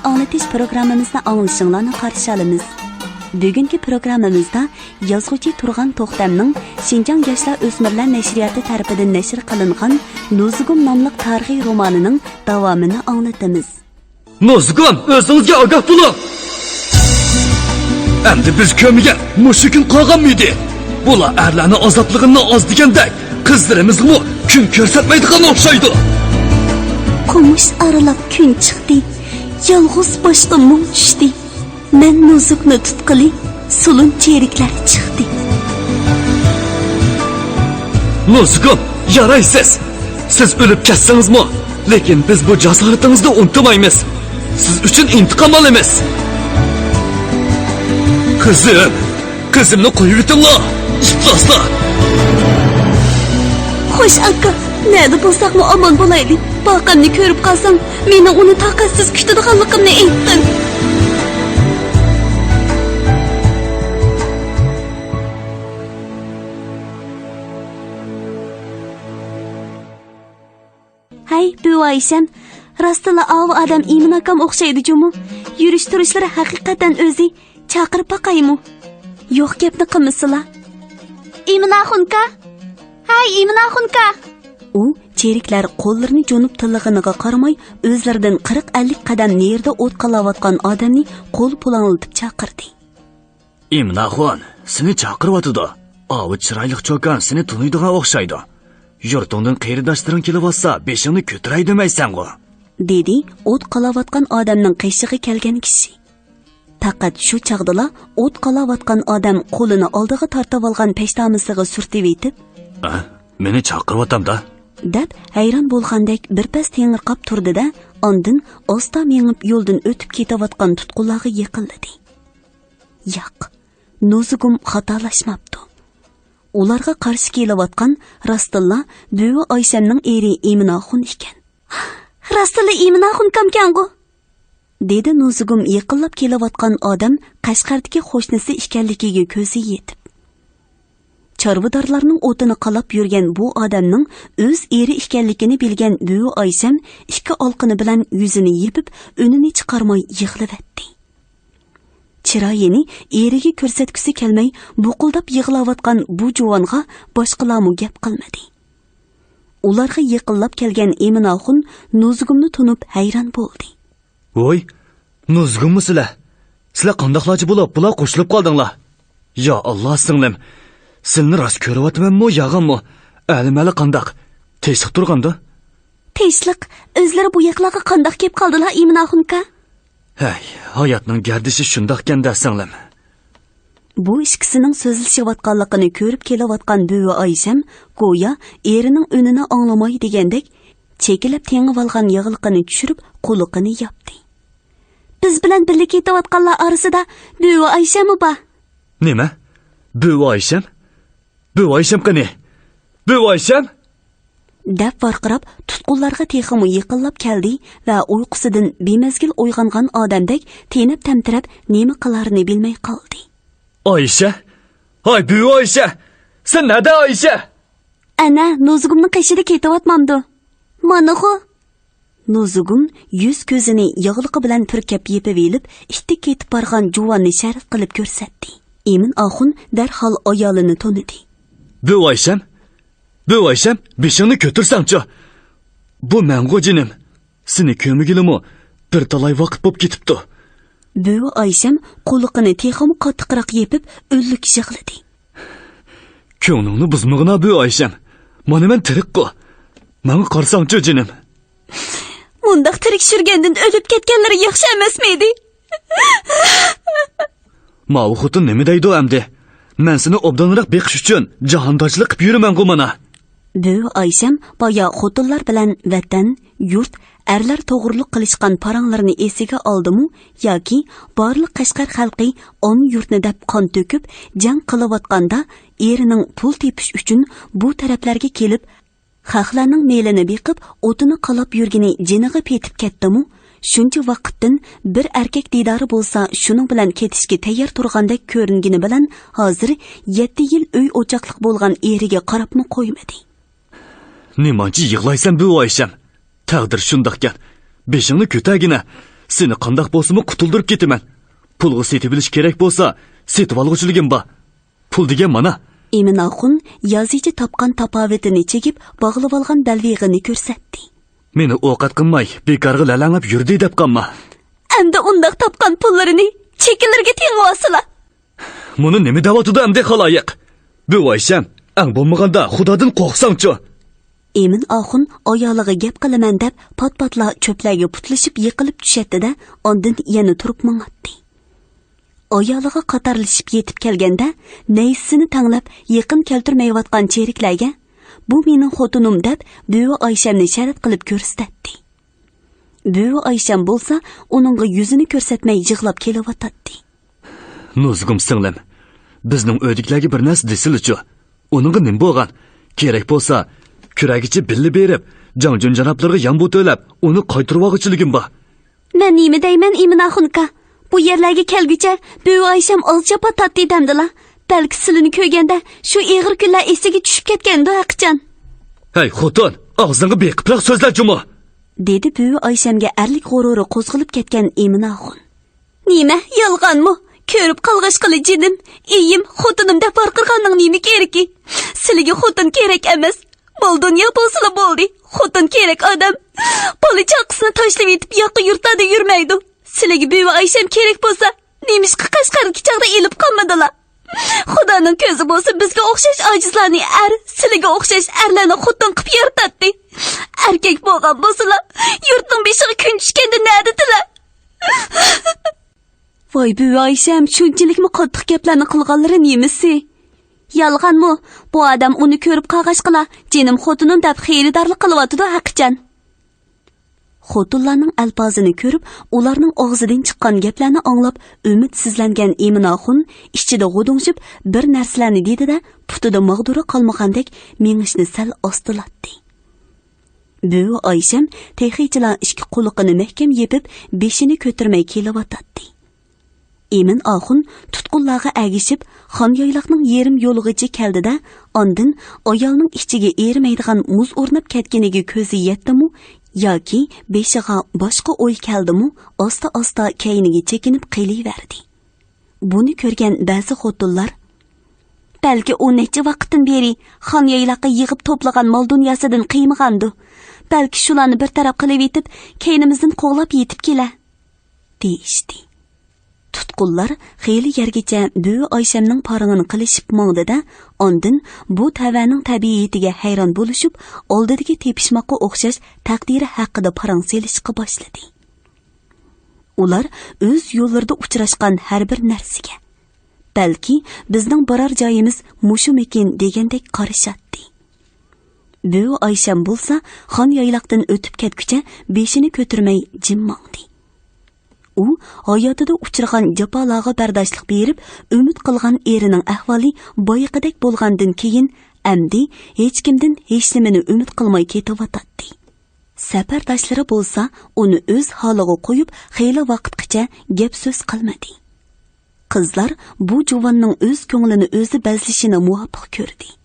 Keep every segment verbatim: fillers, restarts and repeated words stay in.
ئاڭلىتىش پروگراممىمىزنى ئاڭلىشىڭلارنى قارشى ئالىمىز. بۈگۈنكى پروگراممىمىزدا يازغۇچى تۇرغان توختەمنىڭ شىنجاڭ ياشلار ئۆسمۈرلەر نەشرىياتى تەرىپىدىن نەشر قىلىنغان نۇزۇگۇم ناملىق تارىخىي رومانىنىڭ داۋامىنى ئاڭلىتىمىز. نۇزۇگۇم، ئۆزىڭىزگە ئاگاھ بولۇڭ! ئەمدى بىز كۆرمىگەن مۇشۇ كۈن قالغانمىدى؟ بۇلار ئەرلەرنىڭ ئازابلىقىنى ئاز دېگەندەك، قىزلىرىمىزغىمۇ كۈن كۆرسەتمەيدىغان ئوخشايدۇ. قومۇش ئارىلاپ كۈن چىقتى. يالغۇز باشقا مۇڭ چۈشتى. مەن نۇزۇگنى تۇتقىلى، سولۇن چېرىكلەر چىقتى. نۇزۇگۇم، يارايسىز. سىز ئۆلۈپ كەتسىڭىزمۇ، لېكىن بىز بۇ جاسارىتىڭىزنى ئۇنتۇمايمىز. سىز ئۈچۈن ئىنتىقام ئالىمىز. قىزىم، قىزىمنى قويۇۋېتىڭلار، ئىپلاسلار! خوش ئاكا، نەدە بولساقمۇ ئامان بولايلى. باقەمنى كۆرۈپ قالساڭ، مېنىڭ ئۇنى تاقەتسىز كۈتىدىغانلىقىمنى ئېيتقىن. ھەي، بۈۋى ئايشەم، راستلا ئاۋۇ ئادەم ئىمىن ئاكام ئوخشايدۇ جۇمۇ. يۈرۈش تۇرۇشلىرى ھەقىقەتەن ئۆزى. چاقىرىپ باقايمۇ؟ يوق گەپنى قىلمىسىلا. ئىمىن ئاخۇنكا! ھەي، ئىمىن ئاخۇنكا! ئۇ چېرىكلەر قوللىرىنى جۇنۇپ تىللىغىنىغا قارىماي، ئۆزلىرىدىن قىرىق ئەللىك قەدەم نېرىدا ئوت قالاۋاتقان ئادەمنى قول پۇلاڭلىتىپ چاقىردى. ئىمىن ئاخۇن، سېنى چاقىرىۋاتىدۇ. ئاۋۇ چىرايلىق چوكان سېنى تونۇيدىغان ئوخشايدۇ. يۇرتۇڭدىن قېرىنداشلىرىڭ كېلىۋاتسا، بېشىڭنى كۆتۈرەي دېمەيسەنغۇ؟ دېدى ئوت قالاۋاتقان ئادەمنىڭ قېشىغا كەلگەن كىشى. پەقەت شۇ چاغدىلا ئوت قالاۋاتقان ئادەم قولىنى ئالدىغا تارتىۋالغان پەشتامىسىغا سۈرتۈۋېتىپ، ئە، مېنى چاقىرىۋاتامدا؟ دەپ ھەيران بولغاندەك بىر پەس تېڭىرقاپ تۇردى-دە، ئاندىن ئاستا مېڭىپ يولدىن ئۆتۈپ كېتىۋاتقان تۇتقۇنلارغا يېقىنلىدى. ياق، نۇزۇگۇم خاتالاشماپتۇ. ئۇلارغا قارشى كېلىۋاتقان راستىنلا بۈۋى ئايشەمنىڭ ئېرى ئىمىناخۇن ئىكەن. راستىنلا ئىمىناخۇنكامكەنغۇ؟ دېدى نۇزۇگۇم يېقىنلاپ كېلىۋاتقان ئادەم قەشقەردىكى قوشنىسى ئىكەنلىكىگە كۆزى يېتىپ. چارۋىدارلارنىڭ ئوتىنى قالاپ يۈرگەن بۇ ئادەمنىڭ ئۆز ئېرى ئىكەنلىكىنى بىلگەن بۈۋى ئايشەم ئىككى ئالىقىنى بىلەن يۈزىنى يېپىپ، ئۈنىنى چىقارماي يىغلىۋەتتى. چىرايىنى ئېرىگە كۆرسەتكۈسى كەلمەي، بۇقۇلداپ يىغلاۋاتقان بۇ جۇۋانغا باشقىلارمۇ گەپ قىلمىدى. ئۇلارغا يېقىنلاپ كەلگەن ئىمىناخۇن نۇزۇگۇمنى تونۇپ ھەيران بولدى. ۋوي، نۇزۇگۇممۇ سىلە؟ سىلە قانداقلارچە بولۇپ بۇلار قوشۇلۇپ قالدىڭلار؟ يا ئاللا، سىڭلىم، سىلىنى راست كۆرۈۋاتىمەنمۇ، ياغانمۇ؟ ئەلىمەلى قانداق؟ تىنچلىق تۇرغاندۇ؟ تىنچلىق، ئۆزلىرى بۇ ياقلارغا قانداق كېلىپ قالدىلا، ئىمىناخۇنكا؟ ھەي، ھاياتنىڭ گەردىشى شۇنداقكەن-دە، سىڭلىم. بۇ ئىككىسىنىڭ سۆزلىشىۋاتقانلىقىنى كۆرۈپ كېلىۋاتقان بۈۋى ئايشەم گويا ئېرىنىڭ ئۈنىنى ئاڭلىماي دېگەندەك، چېكىلەپ تېڭىۋالغان ياغلىقىنى چۈشۈرۈپ، قۇلىقىنى ياپتى. بىز بىلەن بىللە كېتىۋاتقانلار ئارىسىدا بۈۋى ئايشەممۇ بار. نېمە؟ بۈۋى ئايشەم؟ بۈۋى ئايشەم قېنى؟ بۈۋى ئايشەم! دەپ ۋارقىراپ، تۇتقۇنلارغا تېخىمۇ يېقىنلاپ كەلدى ۋە ئۇيقۇسىدىن بىمەزگىل ئويغانغان ئادەمدەك تېنەپ-تەمتىرەپ نېمە قىلارىنى بىلمەي قالدى. ئايشە! ھاي، بۈۋى ئايشە! سەن نەدە، ئايشە؟ ئەنە، نۇزۇگۇمنىڭ قېشىدا كېتىۋاتمامدۇ؟ مانىغۇ! نۇزۇگۇم يۈز-كۆزىنى ياغلىقى بىلەن پۈركەپ يېپىۋېلىپ، ئىتتىك كېتىپ بارغان جۇۋاننى شەرت قىلىپ كۆرسەتتى. ئىمىن ئاخۇن دەرھال ئايالىنى تونۇدى. بۈۋى ئايشەم! بۈۋى ئايشەم، بېشىڭنى كۆتۈرسەڭچۇ! بۇ مەنغۇ جېنىم! سېنى كۆرمىگىلىمۇ بىر تالاي ۋاقىت بولۇپ كېتىپتۇ. بۈۋى ئايشەم قۇلىقىنى تېخىمۇ قاتتىقراق يېپىپ، ئۈنلۈك يىغلىدى. كۆڭلۈڭنى بۇزمىغىنا، بۈۋى ئايشەم. مانا مەن تىرىكقۇ. ماڭا قارىساڭچۇ، جېنىم. مۇنداق تىرىك چۈشۈرگەندىن ئۆلۈپ كەتكەنلىرى ياخشى ئەمەسمىدى؟ ماۋۇ خوتۇن نېمە دەيدۇ ئەمدى؟ مەن سېنى ئوبدانراق بېقىش ئۈچۈن جاھانداشلىق قىپ يۈرىمەنغۇ مانا. بۈۋى ئايشەم بايا خوتۇنلار بىلەن ۋەتەن، يۇرت، ئەرلەر توغرۇلۇق قىلىشقان پاراڭلىرىنى ئېسىگە ئالدىمۇ ياكى بارلىق قەشقەر خەلقى ئانا يۇرتنى دەپ قان تۆكۈپ جەڭ قىلىۋاتقاندا، ئېرىنىڭ پۇل تېپىش ئۈچۈن بۇ تەرەپلەرگە كېلىپ، خەقلەرنىڭ مېلىنى بېقىپ، ئوتىنى قالاپ يۈرگىنى جېنىغا پېتىپ كەتتىمۇ، شۇنچە ۋاقىتتىن بىر ئەركەك دىدارى بولسا شۇنىڭ بىلەن كېتىشكە تەييار تۇرغاندەك كۆرۈنگىنى بىلەن، ھازىر يەتتە يىل ئۆي-ئوچاقلىق بولغان ئېرىگە قاراپمۇ قويمىدى. نېمانچە يىغلايسەن، بۈۋى ئايشەم؟ تەقدىر شۇنداقكەن. بېشىڭنى كۆتەرگىنە. سېنى قانداق بولسىمۇ قۇتۇلدۇرۇپ كېتىمەن. پۇلغا سېتىۋېلىش كېرەك بولسا، سېتىۋالغۇچىلىكىم بار. پۇل دېگەن مانا. ئىمىن ئاخۇن يازىچە تاپقان تاپاۋىتىنى چېكىپ باغلىۋالغان بەلۋېغىنى كۆرسەتتى. مېنى ئوقەت قىلماي، بىكارغا لەلەڭلەپ يۈردى دەپ قالما. ئەمدى ئۇنداق تاپقان پۇللىرىنى چېكىلىرىگە تېڭىۋالسىلا. مۇنۇ نېمە دەۋاتىدۇ ئەمدى خالايىق؟ بۈۋى ئايشەم، ئەڭ بولمىغاندا خۇدادىن قورقساڭچۇ؟ ئىمىن ئاخۇن ئايالىغا گەپ قىلىمەن دەپ پات-پاتلا چۆپلەرگە پۇتلىشىپ يىقىلىپ چۈشەتتى-دە، ئاندىن يەنە تۇرۇپ ماڭاتتى. ئايالىغا قاتارلىشىپ يېتىپ كەلگەندە، نەيزىسىنى تەڭلەپ يېقىن كەلتۈرمەيۋاتقان چېرىكلەرگە، «بۇ مېنىڭ خوتۇنۇم» دەپ، بۈۋى ئايشەمنى شەرەت قىلىپ كۆرسىتەتتى. بۈۋى ئايشەم بولسا ئۇنىڭغا يۈزىنى كۆرسەتمەي يىغلاپ كېلىۋاتاتتى. نۇزۇگۇم سىڭلىم، بىزنىڭ ئۆيدىكىلەرگە بىر نەرسە دېسىلىچۇ؟ ئۇنىڭغا نېمە بولغان؟ كېرەك بولسا، كۈرەگىچە بىللە بېرىپ، جاڭجۈن جانابلىرىغا يامبۇ تۆلەپ، ئۇنى قايتۇرۇۋالغۇچىلىكىم بار. مەن نېمە دەيمەن، ئىمىن ئاخۇنكا؟ بۇ يەرلەرگە كەلگۈچە بۈۋى ئايشەم ئاز جاپا تارتتى دەمدىلا. بەلكى سىلىنى كۆرگەندە شۇ ئېغىر كۈنلەر ئېسىگە چۈشۈپ كەتكەندۇ ھەقىچان. ھەي خوتۇن، ئاغزىڭغا بېقىپراق سۆزلە جۇمۇ! دېدى بۈۋى ئايشەمگە ئەرلىك غۇرۇرى قوزغىلىپ كەتكەن ئىمىن ئاخۇن. نېمە، يالغانمۇ؟ كۆرۈپ قالغاچقىلا جېنىم، ئېيىم، خوتۇنۇم دەپ ۋارقىرىغاننىڭ نېمە كېرىكى؟ سىلىگە خوتۇن كېرەك ئەمەس. مال-دۇنيا بولسىلا بولدى. خوتۇن كېرەك ئادەم بالا-چاقىسىنى تاشلىۋېتىپ ياقا يۇرتلاردا يۈرمەيدۇ. سىلىگە بۈۋى ئايشەم كېرەك بولسا، نېمىشقا قەشقەرگە چاغدا ئېلىپ قالمىدىلا؟ خۇدانىڭ كۆزى بولسا بىزگە ئوخشاش ئاجىزلارنى ئەر، سىلىگە ئوخشاش ئەرلەرنى خوتۇن قىلىپ يارىتاتتى. ئەركەك بولغان بولسىلا، يۇرتنىڭ بېشىغا كۈن چۈشكەندە نەدىدىلە؟ ۋاي بۈۋى ئايشەم، شۇنچىلىكمۇ قاتتىق گەپلەرنى قىلغانلىرى نېمىسى؟ يالغانمۇ؟ بۇ ئادەم ئۇنى كۆرۈپ قالغاچقىلا، جېنىم خوتۇنۇم دەپ خېرىدارلىق قىلىۋاتىدۇ ھەقىچان. خوتۇنلارنىڭ ئەلپازىنى كۆرۈپ، ئۇلارنىڭ ئاغزىدىن چىققان گەپلەرنى ئاڭلاپ، ئۈمىدسىزلەنگەن ئىمىن ئاخۇن ئىچىدە غۇدۇڭشىپ بىر نەرسىلەرنى دېدى-دە، پۇتىدا ماغدۇرى قالمىغاندەك مېڭىشنى سەل ئاستىلاتتى. بۈۋى ئايشەم تېخىچىلا ئىككى قۇلىقىنى مەھكەم يېپىپ، بېشىنى كۆتۈرمەي كېلىۋاتاتتى. ئىمىن ئاخۇن تۇتقۇنلارغا ئەگىشىپ، خانيايلاقنىڭ يېرىم يولىغىچە كەلدى-دە، ئاندىن ئايالنىڭ ئىچىگە ئېرىمەيدىغان مۇز ئورناپ كەتكىنىگە كۆزى يەتتىمۇ ياكى بېشىغا باشقا ئوي كەلدىمۇ، ئاستا-ئاستا كەينىگە چېكىنىپ قېلىۋەردى. بۇنى كۆرگەن بەزى خوتۇنلار، بەلكى ئۇ نەچچە ۋاقىتتىن بېرى خانيايلاققا يىغىپ توپلىغان مال-دۇنياسىدىن قىيمىغاندۇ؟ بەلكى شۇلارنى بىر تەرەپ قىلىۋېتىپ، كەينىمىزدىن قوغلاپ يېتىپ كېلە؟ دېيىشتى. تۇتقۇنلار خېلى يەرگىچە بۈۋى ئايشەمنىڭ پارىڭىنى قىلىشىپ ماڭدى-دە، ئاندىن بۇ تەۋەنىڭ تەبىئىتىگە ھەيران بولۇشۇپ، ئالدىدىكى تېپىشماققا ئوخشاش تەقدىرى ھەققىدە پاراڭ سېلىشقا باشلىدى. ئۇلار ئۆز يوللىرىدا ئۇچراشقان ھەر بىر نەرسىگە، بەلكى بىزنىڭ بارار جايىمىز مۇشۇمىكىن دېگەندەك قارىشاتتى. بۈۋى ئايشەم بولسا خان يايلاقتىن ئۆتۈپ كەتكۈچە بېشىنى كۆتۈرمەي جىم ماڭدى. ئۇ ھاياتىدا ئۇچرىغان جاپالارغا بەرداشلىق بېرىپ، ئۈمىد قىلغان ئېرىنىڭ ئەھۋالى بايىقىدەك بولغاندىن كېيىن، ئەمدى ھېچكىمدىن ھېچنېمىنى ئۈمىد قىلماي كېتىۋاتاتتى. سەپەرداشلىرى بولسا ئۇنى ئۆز ھالىغا قويۇپ، خېلى ۋاقىتقىچە گەپ-سۆز قىلمىدى. قىزلار بۇ جۇۋاننىڭ ئۆز كۆڭلىنى ئۆزى بەزلىشىنى مۇۋاپىق كۆردى.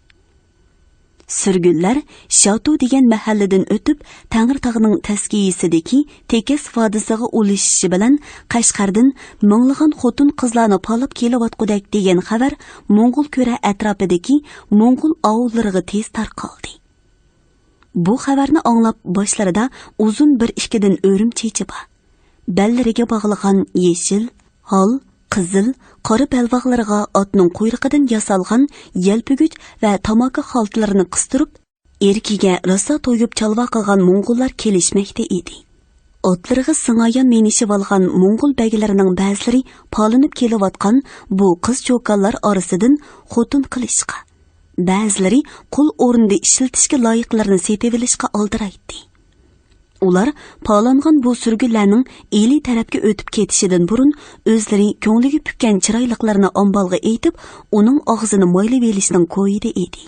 سۈرگۈنلەر شاتۇ دېگەن مەھەللىدىن ئۆتۈپ، تەڭرىتاغنىڭ تەسكىيىسىدىكى تېكەس ۋادىسىغا ئۇلىشىشى بىلەن، قەشقەردىن مىڭلىغان خوتۇن-قىزلارنى پالاپ كېلىۋاتقۇدەك دېگەن خەۋەر موڭغۇل كۈرە ئەتراپىدىكى موڭغۇل ئاۋۇللىرىغا تېز تارقالدى. بۇ خەۋەرنى ئاڭلاپ، باشلىرىدا ئۇزۇن بىر ئىككىدىن ئۆرۈم چېچى بار، بەللىرىگە باغلىغان يېشىل، ھال، قىزىل، قارا بەلباغلىرىغا ئاتنىڭ قۇيرۇقىدىن ياسالغان يەلپۈگۈچ ۋە تاماكا خالتىلىرىنى قىستۇرۇپ، ئېرىكىگە راسا تويۇپ چالۋاقىغان موڭغۇللار كېلىشمەكتە ئىدى. ئاتلىرىغا سىڭايان مىنىشىۋالغان موڭغۇل بەگلىرىنىڭ بەزىلىرى پالىنىپ كېلىۋاتقان بۇ قىز چوكانلار ئارىسىدىن خوتۇن قىلىشقا، بەزىلىرى قۇل ئورنىدا ئىشلىتىشكە لايىقلىرىنى سېتىۋېلىشقا ئالدىرايتتى. ئۇلار پالانغان بۇ سۈرگۈنلەرنىڭ ئىلى تەرەپكە ئۆتۈپ كېتىشىدىن بۇرۇن، ئۆزلىرى كۆڭلىگە پۈككەن چىرايلىقلىرىنى ئامبالغا ئېيتىپ، ئۇنىڭ ئاغزىنى مايلىۋېلىشنىڭ كويىدا ئىدى.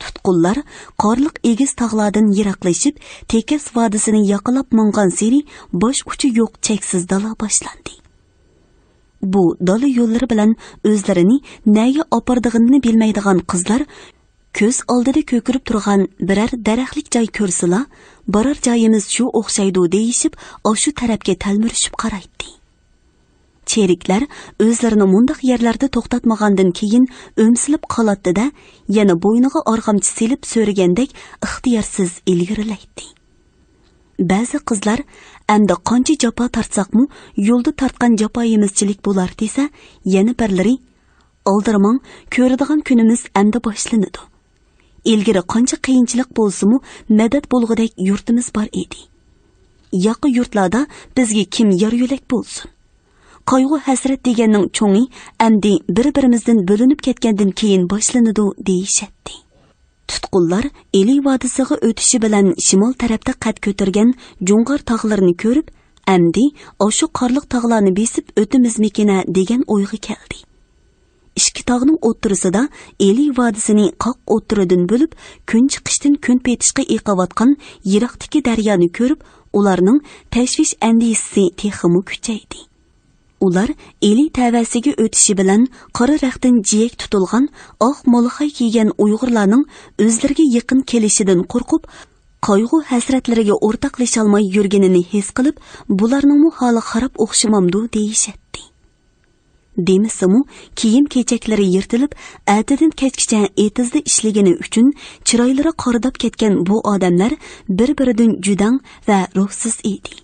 تۇتقۇنلار قارلىق ئېگىز تاغلاردىن يىراقلىشىپ، تېكەس ۋادىسىنى ياقىلاپ ماڭغانسېرى، باش ئۇچى يوق چەكسىز دالا باشلاندى. بۇ دالا يوللىرى بىلەن ئۆزلىرىنى نەگە ئاپىرىدىغىنىنى بىلمەيدىغان قىزلار كۆز ئالدىدا كۆكىرىپ تۇرغان بىرەر دەرەخلىك جاي كۆرسىلا، بارار جايىمىز شۇ ئوخشايدۇ دېيىشىپ، ئاشۇ تەرەپكە تەلمۈرۈشۈپ قارايتتى. چېرىكلەر ئۆزلىرىنى مۇنداق يەرلەردە توختاتمىغاندىن كېيىن ئۆمسىلىپ قالاتتى-دە، يەنە بوينىغا ئارغامچا سېلىپ سۆرىگەندەك ئىختىيارسىز ئىلگىرىلەيتتى. بەزى قىزلار، ئەمدى قانچە جاپا تارتساقمۇ يولدا تارتقان جاپايىمىز چىلىك بولار دېسە، يەنە بىرلىرى، ئالدىرىماڭ، كۆرىدىغان كۈنىمىز ئەمدى باشلىنىدۇ. ئىلگىرى قانچە قىيىنچىلىق بولسىمۇ مەدەت بولغۇدەك يۇرتىمىز بار ئىدى. ياقا يۇرتلاردا بىزگە كىم يار يۆلەك بولسۇن؟ قايغۇ ھەسرەت دېگەننىڭ چوڭى ئەمدى بىر-بىرىمىزدىن بۆلۈنۈپ كەتكەندىن كېيىن باشلىنىدۇ دېيىشەتتى. تۇتقۇنلار ئىلى ۋادىسىغا ئۆتۈشى بىلەن شىمال تەرەپتە قەد كۆتۈرگەن جۇڭغار تاغلىرىنى كۆرۈپ، ئەمدى ئاشۇ قارلىق تاغلارنى بېسىپ ئۆتىمىزمىكىنە دېگەن ئويغا كەلدى. ئىككى تاغنىڭ ئوتتۇرىسىدا ئىلى ۋادىسىنى قاق ئوتتۇرىدىن بۆلۈپ، كۈن چىقىشتىن كۈن پېتىشقا ئېقىۋاتقان يىراقتىكى دەريانى كۆرۈپ، ئۇلارنىڭ تەشۋىش ئەندىشىسى تېخىمۇ كۈچەيدى. ئۇلار ئىلى تەۋەسىگە ئۆتۈشى بىلەن قارا رەختتىن جىيەك تۇتۇلغان ئاق مالىخاي كىيگەن ئۇيغۇرلارنىڭ ئۆزلىرىگە يېقىن كېلىشىدىن قورقۇپ، قايغۇ ھەسرەتلىرىگە ئورتاقلىشالماي يۈرگىنىنى ھېس قىلىپ، بۇلارنىڭمۇ ھالى خاراب ئوخشىمامدۇ دېيىشەتتى. دېمىسىمۇ، كىيىم-كېچەكلىرى يىرتىلىپ، ئەتىدىن كەچكىچە ئېتىزدا ئىشلىگىنى ئۈچۈن چىرايلىرى قارىداپ كەتكەن بۇ ئادەملەر بىر-بىرىدىن جۈدەڭ ۋە روھسىز ئىدى.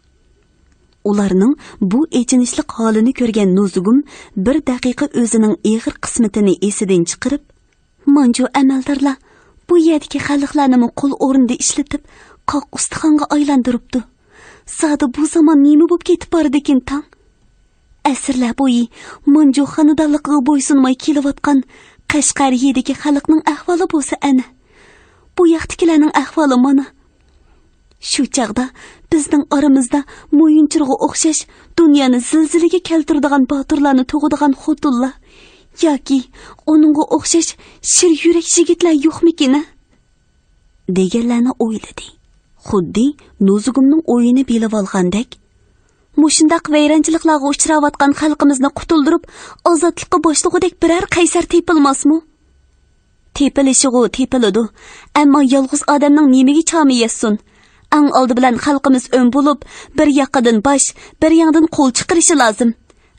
ئۇلارنىڭ بۇ ئېچىنىشلىق ھالىنى كۆرگەن نۇزۇگۇم بىر دەقىقە ئۆزىنىڭ ئېغىر قىسمىتىنى ئېسىدىن چىقىرىپ، مانجۇ ئەمەلدارلار بۇ يەردىكى خەلقلەرنىمۇ قۇل ئورنىدا ئىشلىتىپ، قاق ئۇستىخانغا ئايلاندۇرۇپتۇ. زادى بۇ زامان نېمە بولۇپ كېتىپ بارىدىكىن تاڭ؟ ئەسىرلەر بويى مانجۇ خانىدانلىقىغا بويسۇنماي كېلىۋاتقان قەشقەر يېرىدىكى خەلقنىڭ ئەھۋالى بولسا ئەنە. بۇ ياقتىكىلەرنىڭ ئەھۋالى مانا. شۇ چاغدا بىزنىڭ ئارىمىزدا مويۇنچۇرغا ئوخشاش دۇنيانى زىلزىلىگە كەلتۈرىدىغان باتۇرلارنى تۇغىدىغان خوتۇنلار ياكى ئۇنىڭغا ئوخشاش شىر يۈرەك يىگىتلەر يوقمىكىن-ە؟ دېگەنلەرنى ئويلىدى. خۇددى نۇزۇگۇمنىڭ ئويىنى بىلىۋالغاندەك، مۇشۇنداق ۋەيرانچىلىقلارغا ئۇچراۋاتقان خەلقىمىزنى قۇتۇلدۇرۇپ، ئازادلىققا باشلىغۇدەك بىرەر قەيسەر تېپىلماسمۇ؟ تېپىلىشىغۇ تېپىلىدۇ. ئەمما يالغۇز ئادەمنىڭ نېمىگە چامى يەتسۇن؟ ئەڭ ئالدى بىلەن خەلقىمىز ئۆڭ بولۇپ، بىر ياقىدىن باش، بىر ياڭدىن قول چىقىرىشى لازىم.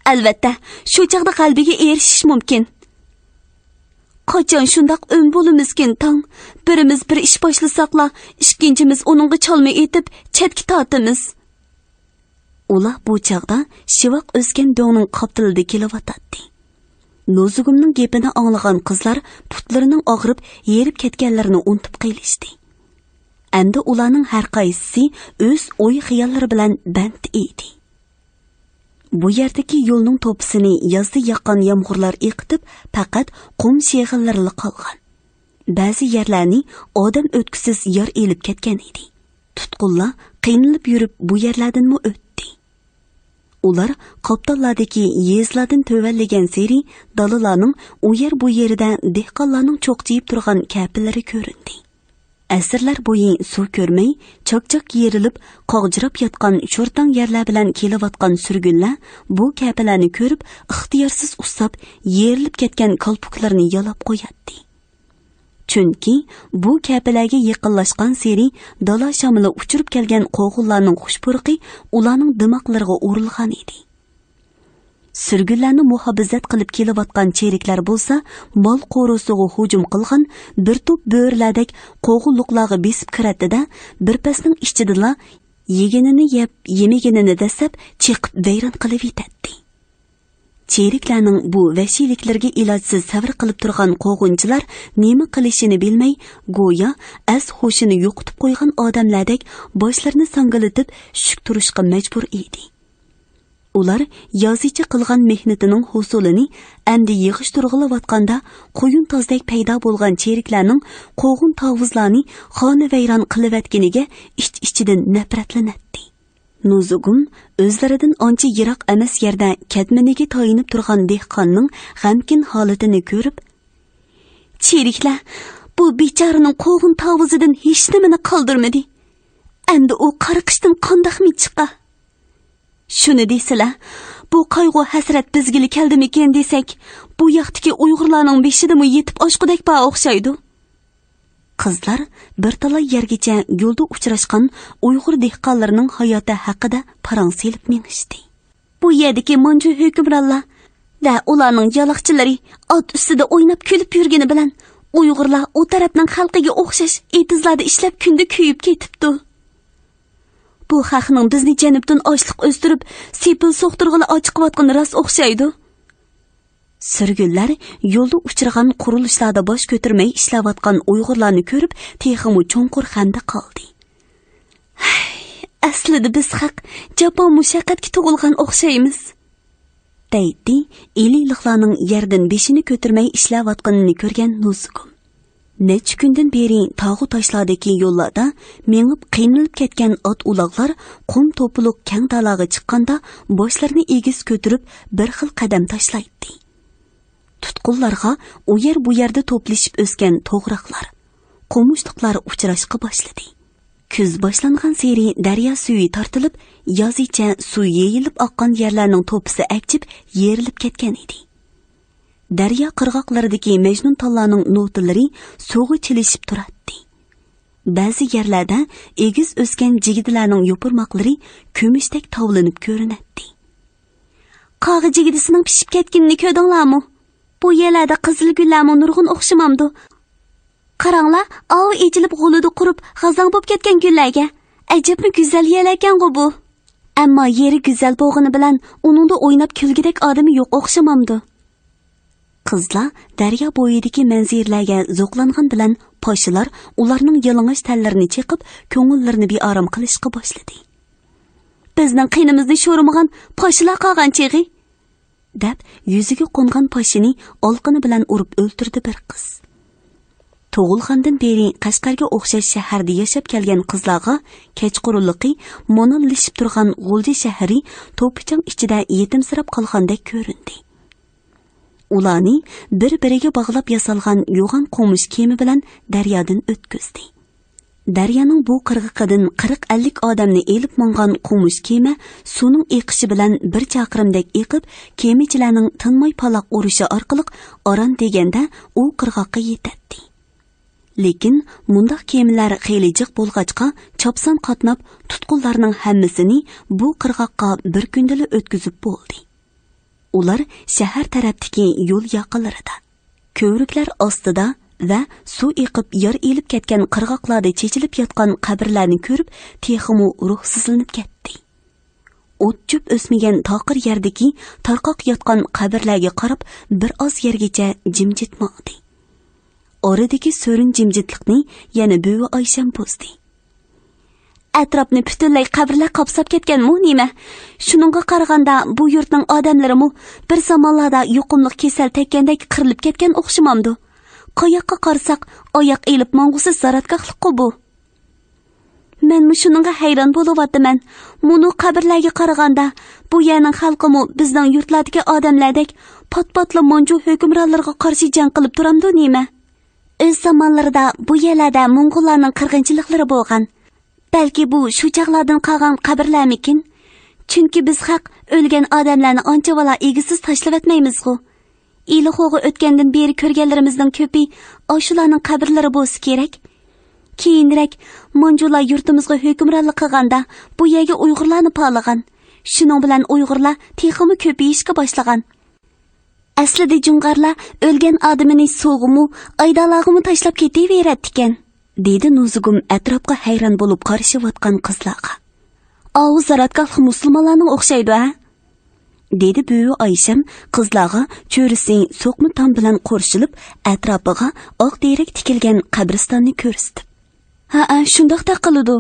ئەلۋەتتە، شۇ چاغدا غەلىبىگە ئېرىشىش مۇمكىن. قاچان شۇنداق ئۆڭ بولىمىزكىن تاڭ؟ بىرىمىز بىر ئىش باشلىساقلا، ئىككىنچىمىز ئۇنىڭغا چالما ئېتىپ، چەتكە تارتىمىز. ئۇلار بۇ چاغدا شىۋاق ئۆسكەن دۆڭنىڭ قاپتىلىدا كېلىۋاتاتتى. نۇزۇگۇمنىڭ گېپىنى ئاڭلىغان قىزلار پۇتلىرىنىڭ ئاغرىپ، ھېرىپ كەتكەنلىرىنى ئۇنتۇپ قېلىشتى. ئەمدى ئۇلارنىڭ ھەر قايسىسى ئۆز ئوي-خىياللىرى بىلەن بەند ئىدى. بۇ يەردىكى يولنىڭ توپىسىنى يازدا ياغقان يامغۇرلار ئېقىتىپ، پەقەت قۇم شېغىللىرىلا قالغان. بەزى يەرلەرنى ئادەم ئۆتكۈسىز يار ئېلىپ كەتكەن ئىدى. تۇتقۇنلار قىينىلىپ يۈرۈپ بۇ يەرلەردىنمۇ ئۆتتى. ئۇلار قاپتاللاردىكى يېزىلاردىن تۆۋەنلىگەنسېرى دالىلارنىڭ ئۇ يەر بۇ يېرىدە دېھقانلارنىڭ چوقچىيىپ تۇرغان كەپىلىرى كۆرۈندى. ئەسىرلەر بويى سۇ كۆرمەي، چاك-چاك يېرىلىپ، قاغجىراپ ياتقان شورتاڭ يەرلەر بىلەن كېلىۋاتقان سۈرگۈنلەر بۇ كەپىلەرنى كۆرۈپ، ئىختىيارسىز ئۇسساپ، يېرىلىپ كەتكەن كالپۇكلىرىنى يالاپ قوياتتى. چۈنكى بۇ كەپىلەرگە يېقىنلاشقانسېرى دالا شامىلى ئۇچۇرۇپ كەلگەن قوغۇنلارنىڭ خۇش پۇرىقى ئۇلارنىڭ دىماقلىرىغا ئۇرۇلغان ئىدى. سۈرگۈنلەرنى مۇھاپىزەت قىلىپ كېلىۋاتقان چېرىكلەر بولسا، مال قورۇسىغا ھۇجۇم قىلغان بىر توپ بۆرىلەردەك قوغۇنلۇقلارغا بېسىپ كىرەتتى-دە، بىر پەسنىڭ ئىچىدىلا يېگىنىنى يەپ، يېمىگىنىنى دەسسەپ، چېقىپ ۋەيران قىلىۋېتەتتى. چېرىكلەرنىڭ بۇ ۋەھشىيلىكلىرىگە ئىلاجسىز سەۋر قىلىپ تۇرغان قوغۇنچىلار نېمە قىلىشىنى بىلمەي، گويا ئەس-ھوشىنى يوقىتىپ قويغان ئادەملەردەك باشلىرىنى ساڭگىلىتىپ، شۈك تۇرۇشقا مەجبۇر ئىدى. ئۇلار يازىچە قىلغان مېھنىتىنىڭ ھوسۇلىنى ئەمدى يىغىشتۇرغىلىۋاتقاندا، قۇيۇن تازدەك پەيدا بولغان چېرىكلەرنىڭ قوغۇن تاۋۇزلارنى خانىۋەيران قىلىۋەتكىنىگە ئىچ-ئىچىدىن نەپرەتلىنەتتى. نۇزۇگۇم ئۆزلىرىدىن ئانچە يىراق ئەمەس يەردە كەتمىنىگە تايىنىپ تۇرغان دېھقاننىڭ غەمكىن ھالىتىنى كۆرۈپ، چېرىكلەر بۇ بىچارىنىڭ قوغۇن تاۋۇزىدىن ھېچنېمىنى قالدۇرمىدى. ئەمدى ئۇ قارىقىشتىن قانداقمۇ چىقا؟ شۇنى دېسىلە، بۇ قايغۇ-ھەسرەت بىزگىلا كەلدىمىكىن دېسەك، بۇ ياقتىكى ئۇيغۇرلارنىڭ بېشىدىمۇ يېتىپ ئاشقۇدەك بار ئوخشايدۇ. قىزلار بىر تالاي يەرگىچە يولدا ئۇچراشقان ئۇيغۇر دېھقانلىرىنىڭ ھاياتى ھەققىدە پاراڭ سېلىپ مېڭىشتى. بۇ يەردىكى مانجۇ ھۆكۈمرانلار ۋە ئۇلارنىڭ يالاقچىلىرى ئات ئۈستىدە ئويناپ كۈلۈپ يۈرگىنى بىلەن، ئۇيغۇرلار ئۇ تەرەپنىڭ خەلقىگە ئوخشاش ئېتىزلاردا ئىشلەپ كۈندە كۆيۈپ كېتىپتۇ. بۇ خەقنىڭ بىزنى جەنۇبتىن ئاچلىق ئۆستۈرۈپ، سېپىل سوقتۇرغىلى ئاچىقىۋاتقىنى راست ئوخشايدۇ. سۈرگۈنلەر يولدا ئۇچرىغان قۇرۇلۇشلاردا باش كۆتۈرمەي ئىشلەۋاتقان ئۇيغۇرلارنى كۆرۈپ، تېخىمۇ چوڭقۇر غەمدە قالدى. ھەي، ئەسلىدە بىز خەق جاپا مۇشەققەتكە تۇغۇلغان ئوخشايمىز، دەيتتى ئىلىلىقلارنىڭ يەردىن بېشىنى كۆتۈرمەي ئىشلەۋاتقىنىنى كۆرگەن نۇزۇگۇم. نەچچە كۈندىن بېرى تاغۇ تاشلاردىكى يوللاردا مېڭىپ قىينىلىپ كەتكەن ئات ئۇلاغلار قۇم توپىلىق كەڭ دالاغا چىققاندا باشلىرىنى ئېگىز كۆتۈرۈپ بىر خىل قەدەم تاشلايتتى. تۇتقۇنلارغا ئۇ يەر بۇ يەردە توپلىشىپ ئۆسكەن توغراقلار، قومۇشلۇقلار ئۇچراشقا باشلىدى. كۈز باشلانغانسېرى دەريا سۈيى تارتىلىپ، يازىچە سۇ يېيىلىپ ئاققان يەرلەرنىڭ توپىسى ئەگىچىپ يېرىلىپ كەتكەن ئىدى. دەريا قىرغاقلىرىدىكى مەجنۇنتاللارنىڭ نوتىلىرى سۇغا چىلىشىپ تۇراتتى. بەزى يەرلەردە ئېگىز ئۆسكەن جىگدىلەرنىڭ يوپۇرماقلىرى كۈمۈشتەك تاۋلىنىپ كۆرۈنەتتى. قاغا جىگدىسىنىڭ پىشىپ كەتكىنىنى كۆردۈڭلارمۇ؟ بۇ يەرلەردە قىزىل گۈللەرمۇ نۇرغۇن ئوخشىمامدۇ؟ قاراڭلار، ئاۋۇ ئېچىلىپ غۇلىدا قۇرۇپ، غازاڭ بولۇپ كەتكەن گۈللەرگە. ئەجەبمۇ گۈزەل يەرلەركەنغۇ بۇ. ئەمما يېرى گۈزەل بولغىنى بىلەن ئۇنىڭدا ئويناپ كۈلگۈدەك ئادىمى يوق ئوخشىمامدۇ؟ قىزلار دەريا بويىدىكى مەنزىرىلەرگە زوقلانغان بىلەن پاشىلار ئۇلارنىڭ يالىڭاچ تەنلىرىنى چېقىپ، كۆڭۈللىرىنى بىئارام قىلىشقا باشلىدى. بىزنىڭ قېنىمىزنى شورىمىغان پاشىلار قالغان چېغى، دەپ، يۈزىگە قونغان پاشىنى ئالىقىنى بىلەن ئۇرۇپ ئۆلتۈردى بىر قىز. تۇغۇلغاندىن بېرى قەشقەرگە ئوخشاش شەھەردە ياشاپ كەلگەن قىزلارغا كەچقۇرۇنلۇقى موناللىشىپ تۇرغان غۇلجا شەھىرى توپا-چاڭ ئىچىدە يېتىمسىراپ قالغاندەك كۆرۈندى. ئۇلارنى بىر-بىرىگە باغلاپ ياسالغان يوغان قومۇش كېمە بىلەن دەريادىن ئۆتكۈزدى. دەريانىڭ بۇ قىرغىقىدىن قىرىق-ئەللىك ئادەمنى ئېلىپ ماڭغان قومۇش كېمە سۇنىڭ ئېقىشى بىلەن بىر چاقىرىمدەك ئېقىپ، كېمىچىلەرنىڭ تىنماي پالاق ئۇرۇشى ئارقىلىق ئاران دېگەندە ئۇ قىرغاققا يېتەتتى. لېكىن مۇنداق كېمىلەر خېلى جىق بولغاچقا، چاپسان قاتناپ، تۇتقۇنلارنىڭ ھەممىسىنى بۇ قىرغاققا بىر كۈندىلا ئۆتكۈزۈپ بولدى. ئۇلار شەھەر تەرەپتىكى يول ياقىلىرىدا، كۆۋرۈكلەر ئاستىدا ۋە سۇ ئېقىپ يار ئېلىپ كەتكەن قىرغاقلاردا چېچىلىپ ياتقان قەبرىلەرنى كۆرۈپ، تېخىمۇ روھسىزلىنىپ كەتتى. ئوت-چۆپ ئۆسمىگەن تاقىر يەردىكى تارقاق ياتقان قەبرىلەرگە قاراپ، بىر ئاز يەرگىچە جىمجىت ماڭدى. ئارىدىكى سۆرۈن جىمجىتلىقنى يەنە بۈۋى ئايشەم بۇزدى. ئەتراپنى پۈتۈنلەي قەبرىلەر قاپساپ كەتكەنمۇ نېمە؟ شۇنىڭغا قارىغاندا، بۇ يۇرتنىڭ ئادەملىرىمۇ بىر زامانلاردا يۇقۇملۇق كېسەل تەگكەندەك قىرىلىپ كەتكەن ئوخشىمامدۇ؟ قاياققا قارىساق، ئاياق ئېلىپ ماڭغۇسىز زاراتگاھلىققۇ بۇ. مەنمۇ شۇنىڭغا ھەيران بولۇۋاتىمەن. مۇنۇ قەبرىلەرگە قارىغاندا، بۇ يەرنىڭ خەلقىمۇ بىزنىڭ يۇرتلاردىكى ئادەملەردەك پات-پاتلا مونجۇ ھۆكۈمرانلىرىغا قارشى جەڭ قىلىپ تۇرامدۇ نېمە؟ ئۆز زامانلىرىدا بۇ يەرلەردە موڭغۇللارنىڭ قىرغىنچىلىقلىرى بولغان. بەلكى بۇ شۇ چاغلاردىن قالغان قەبرىلەرمىكىن؟ چۈنكى بىز خەق ئۆلگەن ئادەملەرنى ئانچىۋالا ئىگىسىز تاشلىۋەتمەيمىزغۇ؟ ئىلىخوغا ئۆتكەندىن بېرى كۆرگەنلىرىمىزنىڭ كۆپى ئاشۇلارنىڭ قەبرىلىرى بولسا كېرەك. كېيىنرەك مونجۇلار يۇرتىمىزغا ھۆكۈمرانلىق قىلغاندا، بۇ يەرگە ئۇيغۇرلارنى پالىغان. شۇنىڭ بىلەن ئۇيغۇرلار تېخىمۇ كۆپىيىشكە باشلىغان. ئەسلىدە جۇڭغارلار ئۆلگەن ئادىمىنى سۇغىمۇ، ئايدالارغىمۇ تاشلاپ كېتىۋېرەتتىكەن، دېدى نۇزۇگۇم ئەتراپقا ھەيران بولۇپ قارىشىۋاتقان قىزلارغا. ئاۋۇ زاراتگاھلىق مۇسۇلمانلارنىڭ ئوخشايدۇ ھە؟ دېدى بۈۋى ئايشەم قىزلارغا چۆرىسى سوقما تام بىلەن قورشىلىپ، ئەتراپىغا ئاق تېرەك تىكىلگەن قەبرىستاننى كۆرسىتىپ. ھەئە، شۇنداقتەك قىلىدۇ.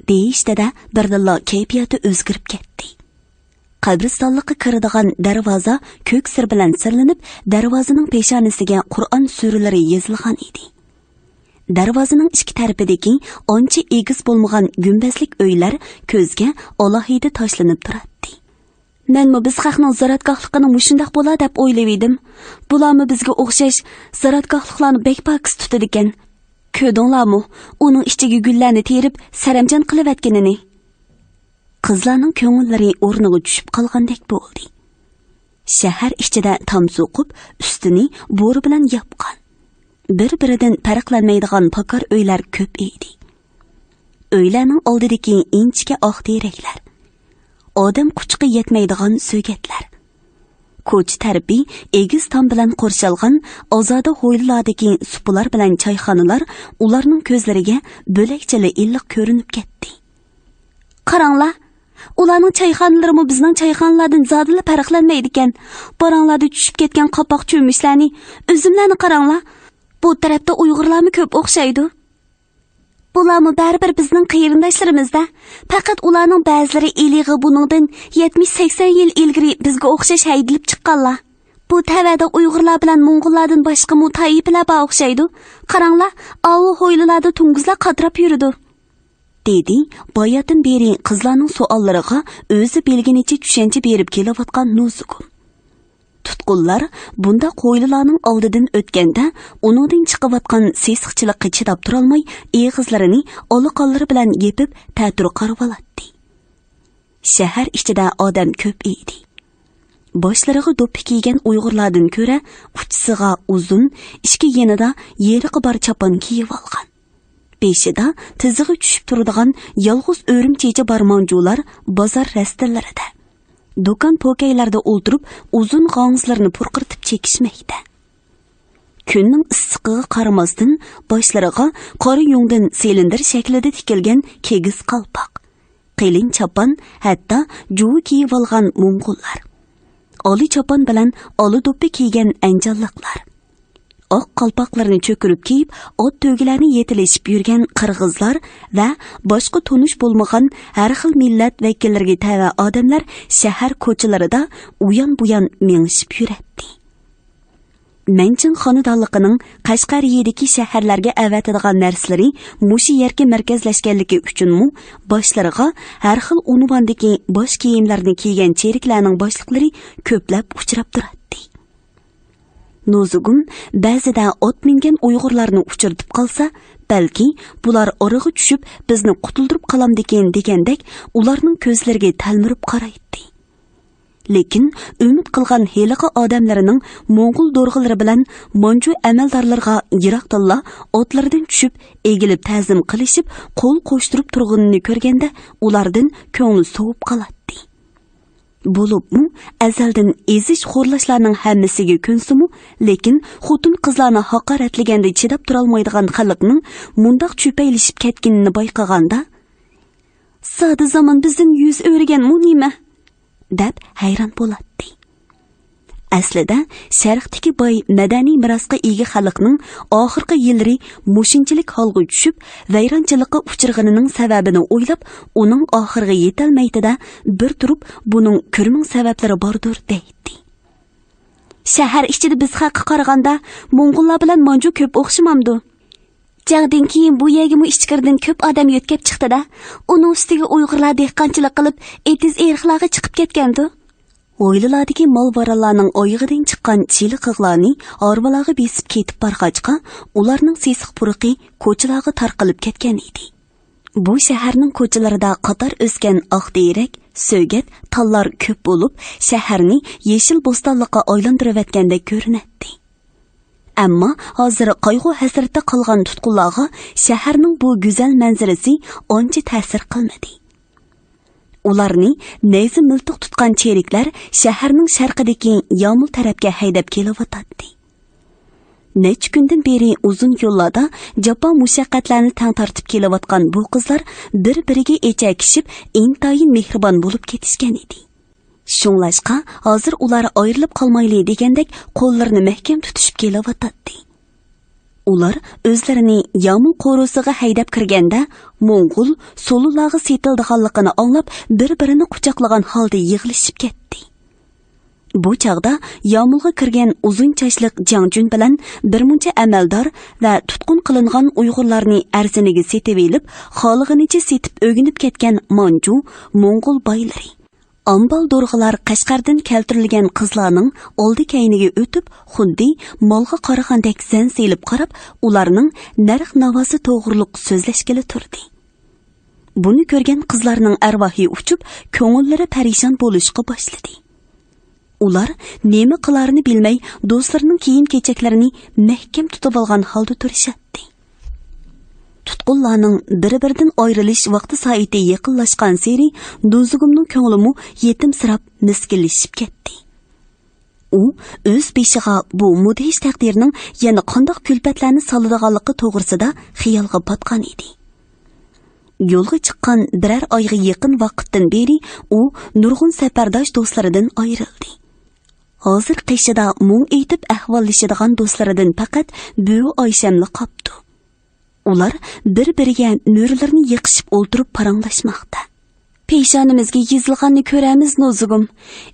دېيىشتىدە بىردىنلا كەيپىياتى ئۆزگىرىپ كەتتى. قەبرىستانلىققا كىرىدىغان دەرۋازا كۆك سىر بىلەن سىرلىنىپ، دەرۋازىنىڭ پېشانىسىگە قۇرئان سۈرىلىرى يېزىلغان ئىدى. دەرۋازىنىڭ ئىككى تەرىپىدىكى ئانچە ئېگىز بولمىغان گۈمبەزلىك ئۆيلەر كۆزگە ئالاھىدە تاشلىنىپ تۇراتتى. مەنمۇ بىز خەقنىڭ زاراتگاھلىقىنىڭ مۇشۇنداق بولا دەپ ئويلىۋىدىم. بۇلارمۇ بىزگە ئوخشاش زاراتگاھلىقلارنى بەك پاكىز تۇتىدىكەن. كۆردۈڭلارمۇ، ئۇنىڭ ئىچىگە گۈللەرنى تېرىپ، سەرەمجان قىلىۋەتكىنىنى؟ قىزلارنىڭ كۆڭۈللىرى ئورنىغا چۈشۈپ قالغاندەك بولدى. شەھەر ئىچىدە تام سوقۇپ، ئۈستىنى بورا بىلەن ياپقان. بىر-بىرىدىن پەرقلەنمەيدىغان پاكار ئۆيلەر كۆپ ئىدى. ئۆيلەرنىڭ ئالدىدىكى ئىنچىكە ئاق تېرەكلەر، ئادەم قۇچىقى يەتمەيدىغان سۆگەتلەر. كوچا تەرىپى ئېگىز تام بىلەن قورشالغان ئازادە ھويلىلاردىكى سۇپىلار بىلەن چايخانىلار ئۇلارنىڭ كۆزلىرىگە بۆلەكچىلا ئىللىق كۆرۈنۈپ كەتتى. قاراڭلار، ئۇلارنىڭ چايخانىلىرىمۇ بىزنىڭ چايخانىلاردىن زادىلا پەرقلەنمەيدىكەن. باراڭلاردا چۈشۈپ كەتكەن قاپاق چۆمۈچلەرنى، ئۈزۈملەرنى قاراڭلار. بۇ تەرەپتە ئۇيغۇرلارمۇ كۆپ ئوخشايدۇ. بۇلارمۇ بەرىبىر بىزنىڭ قېرىنداشلىرىمىز-دە. پەقەت ئۇلارنىڭ بەزىلىرى ئىلىغا بۇنىڭدىن يەتمىش سەكسەن يىل ئىلگىرى بىزگە ئوخشاش ھەيدىلىپ چىققانلار. بۇ تەۋەدە ئۇيغۇرلار بىلەن موڭغۇللاردىن باشقىمۇ تائىپىلەر بار ئوخشايدۇ. قاراڭلار، ئاۋۇ ھويلىلاردا توڭگۇزلار قاتراپ يۈرىدۇ. دېدى باياتىن بېرى قىزلارنىڭ سوئاللىرىغا ئۆزى بىلگىنىچە چۈشەنچە بېرىپ كېلىۋاتقان نۇزۇگۇم. تۇتقۇنلار بۇنداق ھويلىلارنىڭ ئالدىدىن ئۆتكەندە، ئۇنىڭدىن چىقىۋاتقان سېسىقچىلىققا چىداپ تۇرالماي، ئېغىزلىرىنى ئالىقانلىرى بىلەن يېپىپ، تەتۈر قارىۋالاتتى. شەھەر ئىچىدە ئادەم كۆپ ئىدى. باشلىرىغا دوپپا كىيگەن ئۇيغۇرلاردىن كۆرە، ئۇچىسىغا ئۇزۇن، ئىككى يېنىدا يېرىقى بار چاپان كىيىۋالغان. بېشىدا تىزىغا چۈشۈپ تۇرىدىغان يالغۇز ئۆرۈم چېچى بار مانجۇلار بازار رەستىلىرىدە، دۇكان پوكەيلەردە ئولتۇرۇپ، ئۇزۇن غاڭزىلىرىنى پۇرقىرىتىپ چېكىشمەكتە. كۈننىڭ ئىسسىقىغا قارىماستىن، باشلىرىغا قارا يۇڭدىن سىلىندىر شەكلىدە تىكىلگەن كىگىز قالپاق، قېلىن چاپان، ھەتتا جۇۋا كىيىۋالغان موڭغۇللار. ئالە چاپان بىلەن ئالە دوپپا كىيگەن ئەنجانلىقلار، ئاق قالپاقلىرىنى چۆكۈرۈپ كىيىپ، ئات تۆگىلەرنى يېتىلىشىپ يۈرگەن قىرغىزلار ۋە باشقا تونۇش بولمىغان ھەر خىل مىللەت ۋەكىللىرىگە تەۋە ئادەملەر شەھەر كوچىلىرىدا ئۇيان-بۇيان مېڭىشىپ يۈرەتتى. مەنچىڭ خانىدانلىقىنىڭ قەشقەرىيىدىكى شەھەرلەرگە ئەۋەتىدىغان نەرسىلىرى مۇشۇ يەرگە مەركەزلەشكەنلىكى ئۈچۈنمۇ، باشلىرىغا ھەر خىل ئۇنۋاندىكى باش كىيىملەرنى كىيگەن چېرىكلەرنىڭ باشلىقلىرى كۆپلەپ ئۇچراپ تۇراتتى. نوزۇگۇم بەزىدە ئات مىنگەن ئۇيغۇرلارنى ئۇچرىتىپ قالسا، بەلكى بۇلار ئارىغا چۈشۈپ، بىزنى قۇتۇلدۇرۇپ قالامدىكىن دېگەندەك ئۇلارنىڭ كۆزلىرىگە تەلمۈرۈپ قارايتتى. لېكىن ئۈمىد قىلغان ھېلىقى ئادەملىرىنىڭ موڭغۇل دورغىلىرى بىلەن مانجۇ ئەمەلدارلىرىغا يىراقتىنلا ئاتلىرىدىن چۈشۈپ، ئېگىلىپ تەزىم قىلىشىپ، قول قوشتۇرۇپ تۇرغىنىنى كۆرگەندە، ئۇلاردىن كۆڭلى سوۋۇپ قالاتتى. بولۇپمۇ ئەزەلدىن ئېزىش-خورلاشلارنىڭ ھەممىسىگە كۆنسىمۇ، لېكىن خوتۇن-قىزلارنى ھاقارەتلىگەندە چىداپ تۇرالمايدىغان خەلقنىڭ مۇنداق چۆپەيلىشىپ كەتكىنىنى بايقىغاندا، «زادى زامان بىزدىن يۈز ئۆرۈگەنمۇ نېمە؟» دەپ ھەيران بولاتتى. ئەسلىدە، شەرقتىكى باي مەدەنىي مىراسقا ئىگە خەلقنىڭ ئاخىرقى يىللىرى مۇشۇنچىلىك ھالغا چۈشۈپ، ۋەيرانچىلىققا ئۇچرىغىنىنىڭ سەۋەبىنى ئويلاپ، ئۇنىڭ ئاخىرىغا يېتەلمەيتتى-دە، بىر تۇرۇپ، بۇنىڭ كۆرمىڭ سەۋەبلىرى باردۇر، دەيتتى. شەھەر ئىچىدە بىز خەققە قارىغاندا، موڭغۇللار بىلەن مانجۇ كۆپ ئوخشىمامدۇ؟ جەڭدىن كېيىن بۇ يەرگىمۇ ئىچكىرىدىن كۆپ ئادەم يۆتكەپ چىقتى-دە، ئۇنىڭ ئۈستىگە ئۇيغۇرلار دېھقانچىلىق قىلىپ، ئېتىز-ئېرىقلارغا چىقىپ كەتكەندۇ. ھويلىلاردىكى مال-ماراللارنىڭ ئايىغىدىن چىققان چىلىقىغلارنى ھارۋىلارغا بېسىپ كېتىپ بارغاچقا، ئۇلارنىڭ سېسىق پۇرىقى كوچىلارغا تارقىلىپ كەتكەن ئىدى. بۇ شەھەرنىڭ كوچىلىرىدا قاتار ئۆسكەن ئاق تېرەك، سۆگەت، تاللار كۆپ بولۇپ، شەھەرنى يېشىل بوستانلىققا ئايلاندۇرۇۋەتكەندەك كۆرۈنەتتى. ئەمما ھازىر قايغۇ-ھەسرەتتە قالغان تۇتقۇنلارغا شەھەرنىڭ بۇ گۈزەل مەنزىرىسى ئانچە تەسىر قىلمىدى. ئۇلارنى نەيزە مىلتىق تۇتقان چېرىكلەر شەھەرنىڭ شەرقىدىكى يامۇل تەرەپكە ھەيدەپ كېلىۋاتاتتى. نەچچە كۈندىن بېرى ئۇزۇن يوللاردا جاپا-مۇشەققەتلەرنى تەڭ تارتىپ كېلىۋاتقان بۇ قىزلار بىر-بىرىگە ئېچەكىشىپ، ئىنتايىن مېھرىبان بولۇپ كېتىشكەن ئىدى. شۇڭلاشقا، ھازىر ئۇلار ئايرىلىپ قالمايلى دېگەندەك قوللىرىنى مەھكەم تۇتۇشۇپ كېلىۋاتاتتى. ئۇلار ئۆزلىرىنى يامۇل قورۇسىغا ھەيدەپ كىرگەندە، موڭغۇل سولۇنلارغا سېتىلىدىغانلىقىنى ئاڭلاپ، بىر-بىرىنى قۇچاقلىغان ھالدا يىغلىشىپ كەتتى. بۇ چاغدا يامۇلغا كىرگەن ئۇزۇن چاچلىق جياڭجۈن بىلەن بىر مۇنچە ئەمەلدار ۋە تۇتقۇن قىلىنغان ئۇيغۇرلارنى ئەرزىنىگە سېتىۋېلىپ، خالىغىنىچە سېتىپ ئۆگىنىپ كەتكەن مانجۇ، موڭغۇل بايلىرى، ئامبال دورغىلار قەشقەردىن كەلتۈرۈلگەن قىزلارنىڭ ئالدى-كەينىگە ئۆتۈپ، خۇددى مالغا قارىغاندەك زەن سېلىپ قاراپ، ئۇلارنىڭ نەرخ-ناۋاسى توغرۇلۇق سۆزلەشكىلى تۇردى. بۇنى كۆرگەن قىزلارنىڭ ئەرۋاھى ئۇچۇپ، كۆڭۈللىرى پەرىشان بولۇشقا باشلىدى. ئۇلار نېمە قىلارىنى بىلمەي، دوستلىرىنىڭ كىيىم-كېچەكلىرىنى مەھكەم تۇتۇۋالغان ھالدا تۇرۇشاتتى. تۇتقۇنلارنىڭ بىر-بىرىدىن ئايرىلىش ۋاقتى سائىتى يېقىنلاشقانسېرى نۇزۇگۇمنىڭ كۆڭلىمۇ يېتىمسىراپ، مىسكىنلىشىپ كەتتى. ئۇ ئۆز بېشىغا بۇ مۇدھىش تەقدىرنىڭ يەنە قانداق كۈلپەتلەرنى سالىدىغانلىقى توغرىسىدا خىيالغا پاتقان ئىدى. يولغا چىققان بىرەر ئايغا يېقىن ۋاقىتتىن بېرى ئۇ نۇرغۇن سەپەرداش دوستلىرىدىن ئايرىلدى. ھازىر قېشىدا مۇڭ ئېيتىپ ئەھۋاللىشىدىغان دوستلىرىدىن پەقەت بۈۋى ئايشەملا قاپتۇ. ئۇلار بىر-بىرىگە مۈرىلىرىنى يېقىشىپ ئولتۇرۇپ پاراڭلاشماقتا. پېشانىمىزگە يېزىلغاننى كۆرەمىز، نۇزۇگۇم.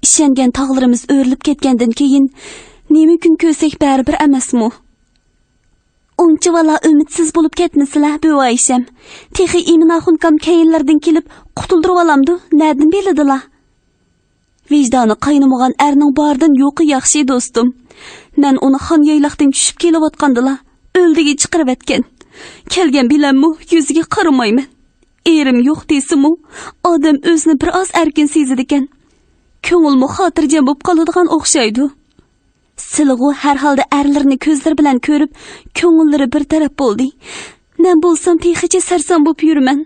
ئىشەنگەن تاغلىرىمىز ئۆرۈلۈپ كەتكەندىن كېيىن، نېمە كۈن كۆرسەك بەرىبىر ئەمەسمۇ؟ ئۇنچىۋالا ئۈمىدسىز بولۇپ كەتمىسىلە، بۈۋى ئايشەم. تېخى ئىمىن ئاخۇنكام كەينىلىرىدىن كېلىپ قۇتۇلدۇرۇۋالامدۇ، نەدىن بىلىدىلا؟ ۋىجدانى قاينىمىغان ئەرنىڭ باردىن يوقى ياخشى، دوستۇم. مەن ئۇنى خان يايلاقتىن چۈشۈپ كېلىۋاتقاندىلا ئۆلدىگە چىقىرىۋەتكەن. كەلگەن بىلەنمۇ يۈزىگە قارىمايمەن. ئېرىم يوق دېسىمۇ، ئادەم ئۆزىنى بىر ئاز ئەركىن سېزىدىكەن. كۆڭۈلمۇ خاتىرجەم بولۇپ قالىدىغان ئوخشايدۇ. سىلىغۇ ھەر ھالدا ئەرلىرىنى كۆزلىرى بىلەن كۆرۈپ، كۆڭۈللىرى بىر تەرەپ بولدى. مەن بولسام تېخىچە سەرسان بولۇپ يۈرىمەن.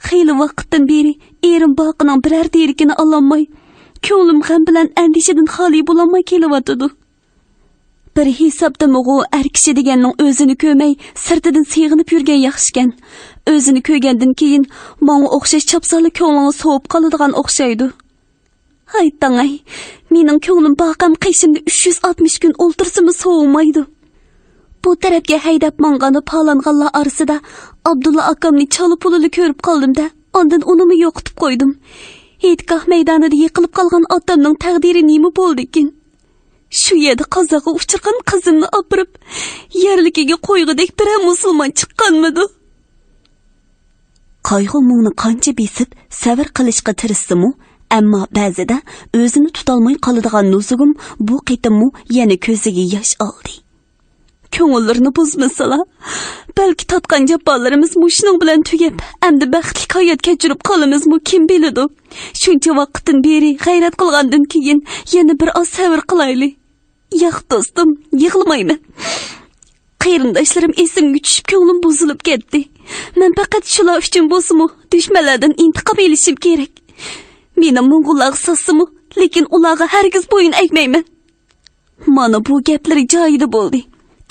خېلى ۋاقىتتىن بېرى ئېرىم باقىنىڭ بىرەر دېرىكىنى ئالالماي، كۆڭلۈم غەم بىلەن ئەندىشىدىن خالىي بولالماي كېلىۋاتىدۇ. بىر ھېسابتىمۇغۇ ئەر كىشى دېگەننىڭ ئۆزىنى كۆرمەي، سىرتىدىن سېغىنىپ يۈرگەن ياخشىكەن. ئۆزىنى كۆرگەندىن كېيىن ماڭا ئوخشاش چاپسانلا كۆڭلىڭى سوۋۇپ قالىدىغان ئوخشايدۇ. ھايتاڭاي، مېنىڭ كۆڭلۈم باقام قېشىمدا ئۈچ يۈز ئاتمىش كۈن ئولتۇرسىمۇ سوۋۇمايدۇ. بۇ تەرەپكە ھەيدەپ ماڭغاندا پالانغانلار ئارىسىدا ئابدۇللا ئاكامنى چالا پۇلىلا كۆرۈپ قالدىم-دە، ئاندىن ئۇنىمۇ يوقىتىپ قويدۇم. ھېيتگاھ مەيدانىدا يىقىلىپ قالغان ئاتامنىڭ تەقدىرى نېمە بولدىكىن؟ شۇ يەردە قازاغا ئۇچرىغان قىزىمنى ئاپىرىپ، يەرلىكىگە قويغۇدەك بىرەر مۇسۇلمان چىققانمىدۇ؟ قايغۇ-مۇڭنى قانچە بېسىپ، سەۋر قىلىشقا تىرىشسىمۇ، ئەمما بەزىدە ئۆزىنى تۇتالماي قالىدىغان نۇزۇگۇم بۇ قېتىممۇ يەنە كۆزىگە ياش ئالدى. كۆڭۈللىرىنى بۇزمىسىلا. بەلكى تارتقان جاپالىرىمىز مۇشۇنىڭ بىلەن تۈگەپ، ئەمدى بەختلىك ھايات كەچۈرۈپ قالىمىزمۇ، كىم بىلىدۇ؟ شۇنچە ۋاقىتتىن بېرى غەيرەت قىلغاندىن كېيىن، يەنە بىر ئاز سەۋر قىلايلى. ياق، دوستۇم، يىغلىمايمەن. قېرىنداشلىرىم ئېسىمگە چۈشۈپ، كۆڭلۈم بۇزۇلۇپ كەتتى. مەن پەقەت شۇلار ئۈچۈن بولسىمۇ، دۈشمەنلەردىن ئىنتىقام ئېلىشىم كېرەك. مېنى موڭغۇللارغا ساتسىمۇ، لېكىن ئۇلارغا ھەرگىز بويۇن ئەگمەيمەن. مانا بۇ گەپلىرى جايىدا بولدى.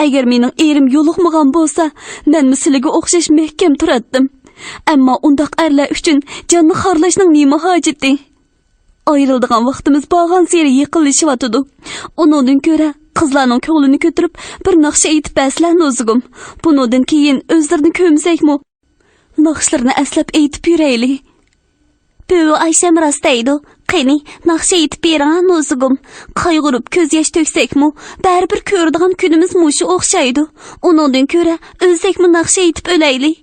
ئەگەر مېنىڭ ئېرىم يولۇقمىغان بولسا، مەنمۇ سىلىگە ئوخشاش مەھكەم تۇراتتىم. ئەمما ئۇنداق ئەرلەر ئۈچۈن جاننى خارلاشنىڭ نېمە ھاجىتى؟ ئايرىلىدىغان ۋاقتىمىز بارغانسېرى يېقىنلىشىۋاتىدۇ. ئۇنىڭدىن كۆرە قىزلارنىڭ كۆڭلىنى كۆتۈرۈپ، بىر ناخشا ئېيتىپ بەرسىلە، نۇزۇگۇم. بۇنىڭدىن كېيىن ئۆزلىرىنى كۆرمىسەكمۇ، ناخشىلىرىنى ئەسلەپ ئېيتىپ يۈرەيلى. بۈۋى ئايشەم راست دەيدۇ. قېنى، ناخشا ئېيتىپ بېرىڭە، نۇزۇگۇم. قايغۇرۇپ كۆز ياش تۆكسەكمۇ، بەرىبىر كۆرىدىغان كۈنىمىز مۇشۇ ئوخشايدۇ. ئۇنىڭدىن كۆرە ئۆلسەكمۇ ناخشا ئېيتىپ ئۆلەيلى.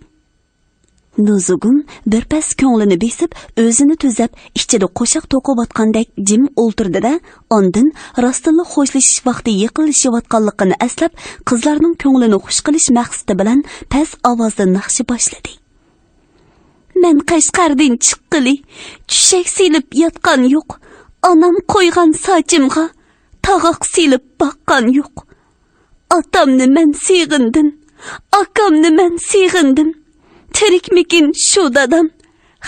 نۇزۇگۇم بىر پەس كۆڭلىنى بېسىپ، ئۆزىنى تۈزەپ، ئىچىدە قوشاق توقۇۋاتقاندەك جىم ئولتۇردى-دە، ئاندىن راستتىنلا خوشلىشىش ۋاقتى يېقىنلىشىۋاتقانلىقىنى ئەسلەپ، قىزلارنىڭ كۆڭلىنى خۇش قىلىش مەقسىتى بىلەن پەس ئاۋازدا ناخشا باشلىدى. مەن قەشقەردىن چىققىلى، چۈشەك سېلىپ ياتقان يوق. ئانام قويغان ساچىمغا تاغاق سېلىپ باققان يوق. ئاتامنى مەن سېغىندىم، ئاكامنى مەن سېغىندىم. تىرىكمىكىن شۇ دادام،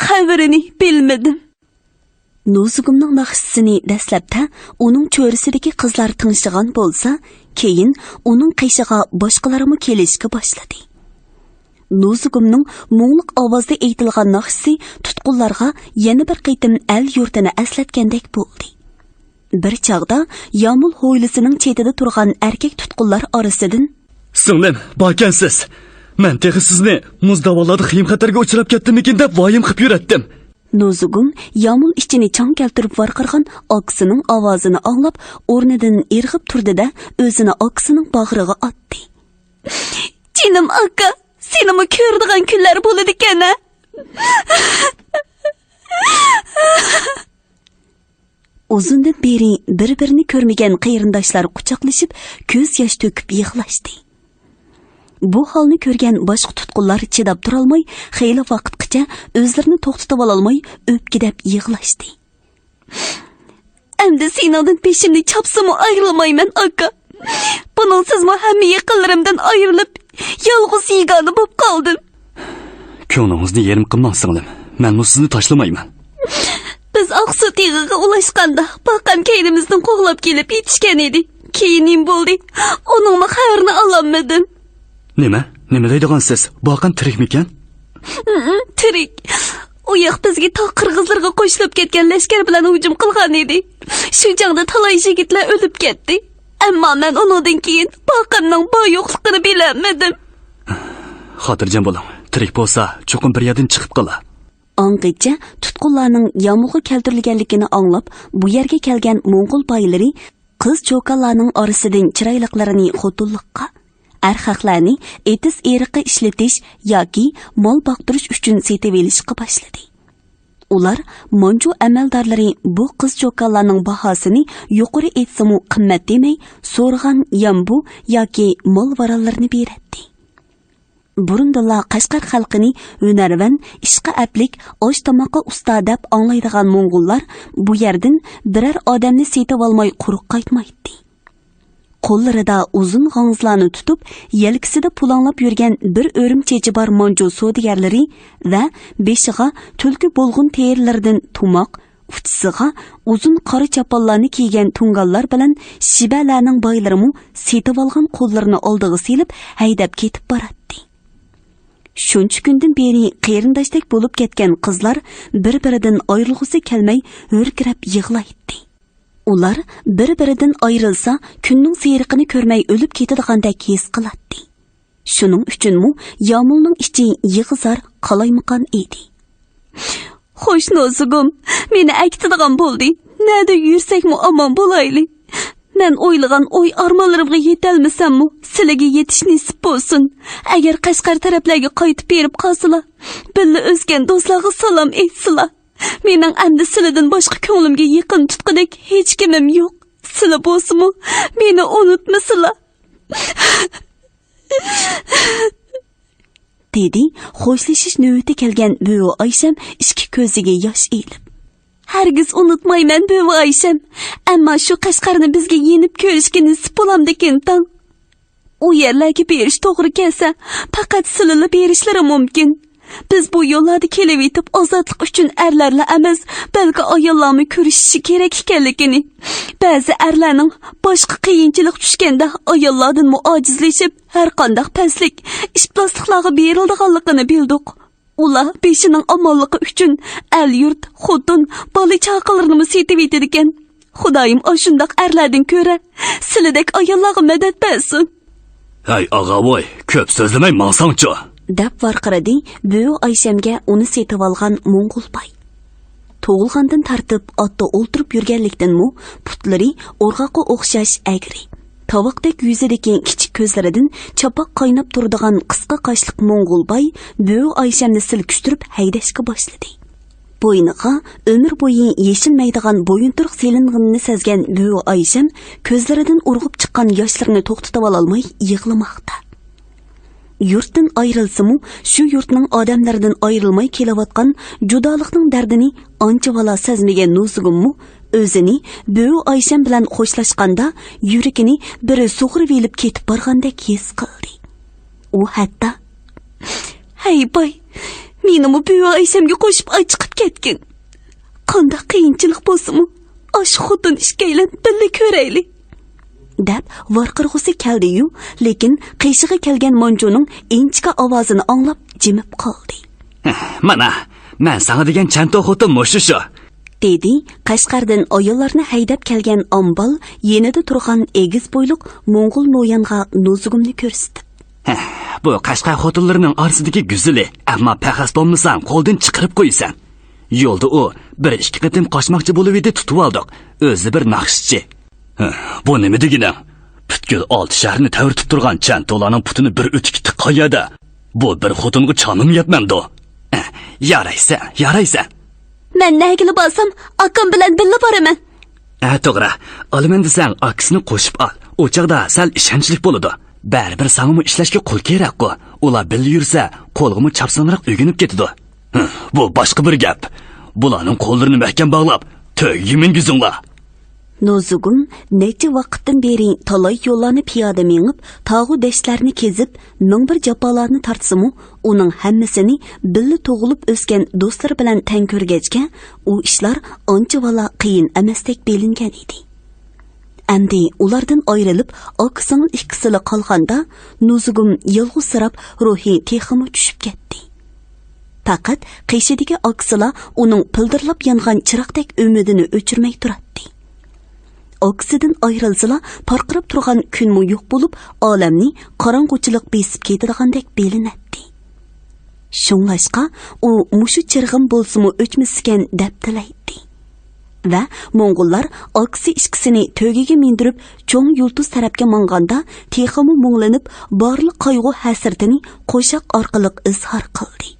خەۋىرىنى بىلمىدىم. نۇزۇگۇمنىڭ ناخشىسىنى دەسلەپتە ئۇنىڭ چۆرىسىدىكى قىزلار تىڭشىغان بولسا، كېيىن ئۇنىڭ قېشىغا باشقىلارمۇ كېلىشكە باشلىدى. نۇزۇگۇمنىڭ مۇڭلۇق ئاۋازدا ئېيتىلغان ناخشىسى تۇتقۇنلارغا يەنە بىر قېتىم ئەل يۇرتىنى ئەسلەتكەندەك بولدى. بىر چاغدا يامۇل ھويلىسىنىڭ چېتىدە تۇرغان ئەركەك تۇتقۇنلار ئارىسىدىن، سىڭلىم، باركەنسىز! مەن تېخى سىزنى مۇز داۋانلاردا خېيىم-خەتەرگە ئۇچراپ كەتتىمىكىن دەپ ۋايىم قىپ يۈرەتتىم. نۇزۇگۇم يامۇل ئىچىنى چاڭ كەلتۈرۈپ ۋارقىرىغان ئاكىسىنىڭ ئاۋازىنى ئاڭلاپ، ئورنىدىن ئىرغىپ تۇردى-دە، ئۆزىنى ئاكىسىنىڭ باغرىغا ئاتتى. جېنىم ئاكا، سېنىمۇ كۆرىدىغان كۈنلەر بولىدىكەن-ھە. ئۇزۇندىن بېرى بىر-بىرىنى كۆرمىگەن قېرىنداشلار قۇچاقلىشىپ، كۆز ياش تۆكۈپ يىغلاشتى. بۇ ھالنى كۆرگەن باشقا تۇتقۇنلار چىداپ تۇرالماي، خېلى ۋاقىتقىچە ئۆزلىرىنى توختىتىۋالالماي، ئۆپكىدەپ يىغلاشتى. ئەمدى سېنىڭدىن بېشىمنى چاپسىمۇ ئايرىلمايمەن، ئاكا. بۇنىڭسىزمۇ ھەممە يېقىنلىرىمدىن ئايرىلىپ، يالغۇز يېگانە بوپ قالدىم. كۆڭلىڭىزنى يېرىم قىلماڭ، سىڭلىم. مەنمۇ سىزنى تاشلىمايمەن. بىز ئاقسۇ تېغىغا ئۇلاشقاندا، باقام كەينىمىزدىن قوغلاپ كېلىپ يېتىشكەن ئىدى. كېيىن نېمە بولدى؟ ئۇنىڭمۇ خەۋىرىنى ئالالمىدىم. نېمە؟ نېمە دەيدىغانسىز؟ باقام تىرىكمىكەن؟ ھىم، تىرىك. ئۇ ياق بىزگە تاغ قىرغىزلىرىغا قوشۇلۇپ كەتكەن لەشكەر بىلەن ھۇجۇم قىلغان ئىدى. شۇ جەڭدە تالاي يىگىتلەر ئۆلۈپ كەتتى. ئەمما مەن ئۇنىڭدىن كېيىن باقامنىڭ بار يوقلۇقىنى بىلەلمىدىم. خاتىرجەم بولۇڭ. تىرىك بولسا، چوقۇم بىر يەردىن چىقىپ قالار. ئاڭغىچە تۇتقۇنلارنىڭ يامۇلغا كەلتۈرۈلگەنلىكىنى ئاڭلاپ، بۇ يەرگە كەلگەن موڭغۇل بايلىرى قىز چوكانلارنىڭ ئارىسىدىن چىرايلىقلىرىنى خوتۇنلۇققا، ئەرخەقلەرنى ئېتىز ئېرىقى ئىشلىتىش ياكى مال باقتۇرۇش ئۈچۈن سېتىۋېلىشقا باشلىدى. ئۇلار مانجۇ ئەمەلدارلىرى بۇ قىز چوكانلارنىڭ باھاسىنى يۇقىرى ئېيتسىمۇ قىممەت دېمەي، سورىغان يامبۇ ياكى مال ۋارانلىرىنى بېرەتتى. بۇرۇندىنلا قەشقەر خەلقىنى ھۈنەرۋەن، ئىشقا ئەپلىك، ئاش-تاماققا ئۇستا دەپ ئاڭلايدىغان موڭغۇللار بۇ يەردىن بىرەر ئادەمنى سېتىۋالماي قۇرۇق قايتمايتتى. قوللىرىدا ئۇزۇن غاڭزىلارنى تۇتۇپ، يەلكىسىدە پۇلاڭلاپ يۈرگەن بىر ئۆرۈم چېچى بار مانجۇ سودىگەرلىرى ۋە بېشىغا تۈلكە بولغۇن تېرىلىرىدىن تۇماق، ئۇچىسىغا ئۇزۇن قارا چاپانلارنى كىيگەن تۇڭگانلار بىلەن شىبەلەرنىڭ بايلىرىمۇ سېتىۋالغان قوللىرىنى ئالدىغا سېلىپ، ھەيدەپ كېتىپ باراتتى. شۇنچە كۈندىن بېرى قېرىنداشتەك بولۇپ كەتكەن قىزلار بىر-بىرىدىن ئايرىلغۇسى كەلمەي ھۆركىرەپ يىغلايتتى. ئۇلار بىر-بىرىدىن ئايرىلسا، كۈننىڭ سېرىقىنى كۆرمەي ئۆلۈپ كېتىدىغاندەك ھېس قىلاتتى. شۇنىڭ ئۈچۈنمۇ يامۇلنىڭ ئىچى يىغا-زار، قالايمىقان ئىدى. خوش نوزۇگۇم، مېنى ئەكېتىدىغان بولدى. نەدە يۈرسەكمۇ ئامان بولايلى. مەن ئويلىغان ئوي-ئارمانلىرىمغا يېتەلمىسەممۇ، سىلىگە يېتىش نېسىپ بولسۇن. ئەگەر قەشقەر تەرەپلەرگە قايتىپ بېرىپ قالسىلا، بىللە ئۆسكەن دوستلارغا سالام ئېيتسىلا. مېنىڭ ئەمدى سىلىدىن باشقا كۆڭلۈمگە يېقىن تۇتقۇدەك ھېچكىمىم يوق. سىلە بولسىمۇ مېنى ئۇنتۇمىسىلا. دېدى خوشلىشىش نۆۋىتى كەلگەن بۈۋى ئايشەم ئىككى كۆزىگە ياش ئېلىپ. ھەرگىز ئۇنتۇمايمەن، بۈۋى ئايشەم. ئەمما شۇ قەشقەرنى بىزگە يېنىپ كۆرۈشكە نېسىپ بولامدىكىن تاڭ؟ ئۇ يەرلەرگە بېرىش توغرا كەلسە، پەقەت سىلىلا بېرىشلىرى مۇمكىن. بىز بۇ يوللاردا كېلىۋېتىپ، ئازادلىق ئۈچۈن ئەرلەرلا ئەمەس، بەلكى ئاياللارمۇ كۈرىشىشى كېرەك ئىكەنلىكىنى، بەزى ئەرلەرنىڭ باشقا قىيىنچىلىق چۈشكەندە ئاياللاردىنمۇ ئاجىزلىشىپ، ھەرقانداق پەسلىك، ئىپلاسلىقلارغا بېرىلىدىغانلىقىنى بىلدۇق. ئۇلار بېشىنىڭ ئامانلىقى ئۈچۈن ئەل-يۇرت، خوتۇن، بالا-چاقىلىرىنىمۇ سېتىۋېتىدىكەن. خۇدايىم ئاشۇنداق ئەرلەردىن كۆرە، سىلىدەك ئاياللارغا مەدەت بەرسۇن. ھەي، ئاغاۋۇي، كۆپ سۆزلىمەي ماڭساڭچۇ! دەپ ۋارقىرىدى بۈۋى ئايشەمگە ئۇنى سېتىۋالغان موڭغۇل باي. تۇغۇلغاندىن تارتىپ ئاتتا ئولتۇرۇپ يۈرگەنلىكتىنمۇ پۇتلىرى ئورغاققا ئوخشاش ئەگرى. تاۋاقتەك يۈزىدىكى كىچىك كۆزلىرىدىن چاپاق قايناپ تۇرىدىغان قىسقا قاشلىق موڭغۇل باي بۈۋى ئايشەمنى سىلكىشتۈرۈپ ھەيدەشكە باشلىدى. بوينىغا ئۆمۈر بويى يېشىلمەيدىغان بويۇنتۇرۇق سېلىنغىنىنى سەزگەن بۈۋى ئايشەم كۆزلىرىدىن ئۇرغۇپ چىققان ياشلىرىنى توختىتىۋالالماي يىغلىماقتا. يۇرتتىن ئايرىلسىمۇ، شۇ يۇرتنىڭ ئادەملىرىدىن ئايرىلماي كېلىۋاتقان جۇدالىقنىڭ دەردىنى ئانچە-ۋالا سەزمىگەن نوزۇگۇممۇ ئۆزىنى بۈۋى ئايشەم بىلەن خوشلاشقاندا يۈرىكىنى بىرى سۇغۇرۇۋېلىپ كېتىپ بارغاندەك ھېس قىلدى. ئۇ ھەتتا، ھەي باي، مېنىمۇ بۈۋى ئايشەمگە قوشۇپ ئاچىقىپ كەتكىن. قانداق قىيىنچىلىق بولسىمۇ، ئاشۇ خوتۇن ئىككىيلەن بىللە كۆرەيلى. دەپ ۋارقىرىغۇسى كەلدى-يۇ، لېكىن قېشىغا كەلگەن مانجۇنىڭ ئىنچىكە ئاۋازىنى ئاڭلاپ جىمىپ قالدى. مانا، مەن ساڭا دېگەن چەنتۇ خوتۇن مۇشۇ شۇ. دېدى قەشقەردىن ئاياللارنى ھەيدەپ كەلگەن ئامبال يېنىدا تۇرغان ئېگىز بويلۇق موڭغۇل نويانغا نوزۇگۇمنى كۆرسىتىپ. ھە، بۇ قەشقەر خوتۇنلىرىنىڭ ئارىسىدىكى گۈزىلى، ئەمما پەخەس بولمىساڭ قولدىن چىقىرىپ قويىسەن. يولدا ئۇ بىر ئىككى قېتىم قاچماقچى بولۇۋىدى، تۇتۇۋالدۇق. ئۆزى بىر ناخشىچى. ھە، بۇ نېمە دېگىنىڭ؟ پۈتكۈل ئالتە شەھەرنى تەۋرىتىپ تۇرغان چەنتۇلارنىڭ پۇتىنى بىر ئۆتۈكى تىققان يەردە. بۇ بىر خوتۇنغا چامىمۇ يەتمەمدۇ؟ ھە، يارايسەن، يارايسەن. مەن نەگىلا بارسام، ئاكام بىلەن بىللە بارىمەن. ھە، توغرا. ئالىمەن دېسەڭ، ئاكىسىنى قوشۇپ ئال. ئۇ چاغدا سەل ئىشەنچلىك بولىدۇ. بەرىبىر ساڭىمۇ ئىشلەشكە قول كېرەكقۇ. ئۇلار بىللە يۈرسە، قولغىمۇ چاپسانراق ئۆگىنىپ كېتىدۇ. ھە، بۇ باشقا بىر گەپ. بۇلارنىڭ قوللىرىنى مەھكەم باغلاپ، تۆگىگە مىنگۈزۈڭلار. نوزۇگۇم نەچچە ۋاقىتتىن بېرى تالاي يوللارنى پىيادە مېڭىپ، تاغۇ دەشتلەرنى كېزىپ، مىڭ بىر جاپالارنى تارتسىمۇ، ئۇنىڭ ھەممىسىنى بىللە تۇغۇلۇپ ئۆسكەن دوستلىرى بىلەن تەڭ كۆرگەچكە، ئۇ ئىشلار ئانچە-ۋالا قىيىن ئەمەستەك بىلىنگەن ئىدى. ئەمدى ئۇلاردىن ئايرىلىپ، ئاكا-سىڭىل ئىككىسىلا قالغاندا، نوزۇگۇم يالغۇزسىراپ، روھى تېخىمۇ چۈشۈپ كەتتى. پەقەت قېشىدىكى ئاكىسىلا ئۇنىڭ پىلدىرلاپ يانغان چىراغدەك ئۈمىدىنى ئۆچۈرمەي تۇراتتى. ئاكىسىدىن ئايرىلسىلا، پارقىراپ تۇرغان كۈنمۇ يوق بولۇپ، ئالەمنى قاراڭغۇچىلىق بېسىپ كېتىدىغاندەك بىلىنەتتى. شۇڭلاشقا، ئۇ مۇشۇ چىرىغىم بولسىمۇ ئۆچمىسىكەن، دەپ تىلەيتتى. ۋە موڭغۇللار ئاكىسى ئىككىسىنى تۆگىگە مىندۈرۈپ، چوڭ يۇلتۇز تەرەپكە ماڭغاندا، تېخىمۇ مۇڭلىنىپ، بارلىق قايغۇ-ھەسرىتىنى قوشاق ئارقىلىق ئىزھار قىلدى.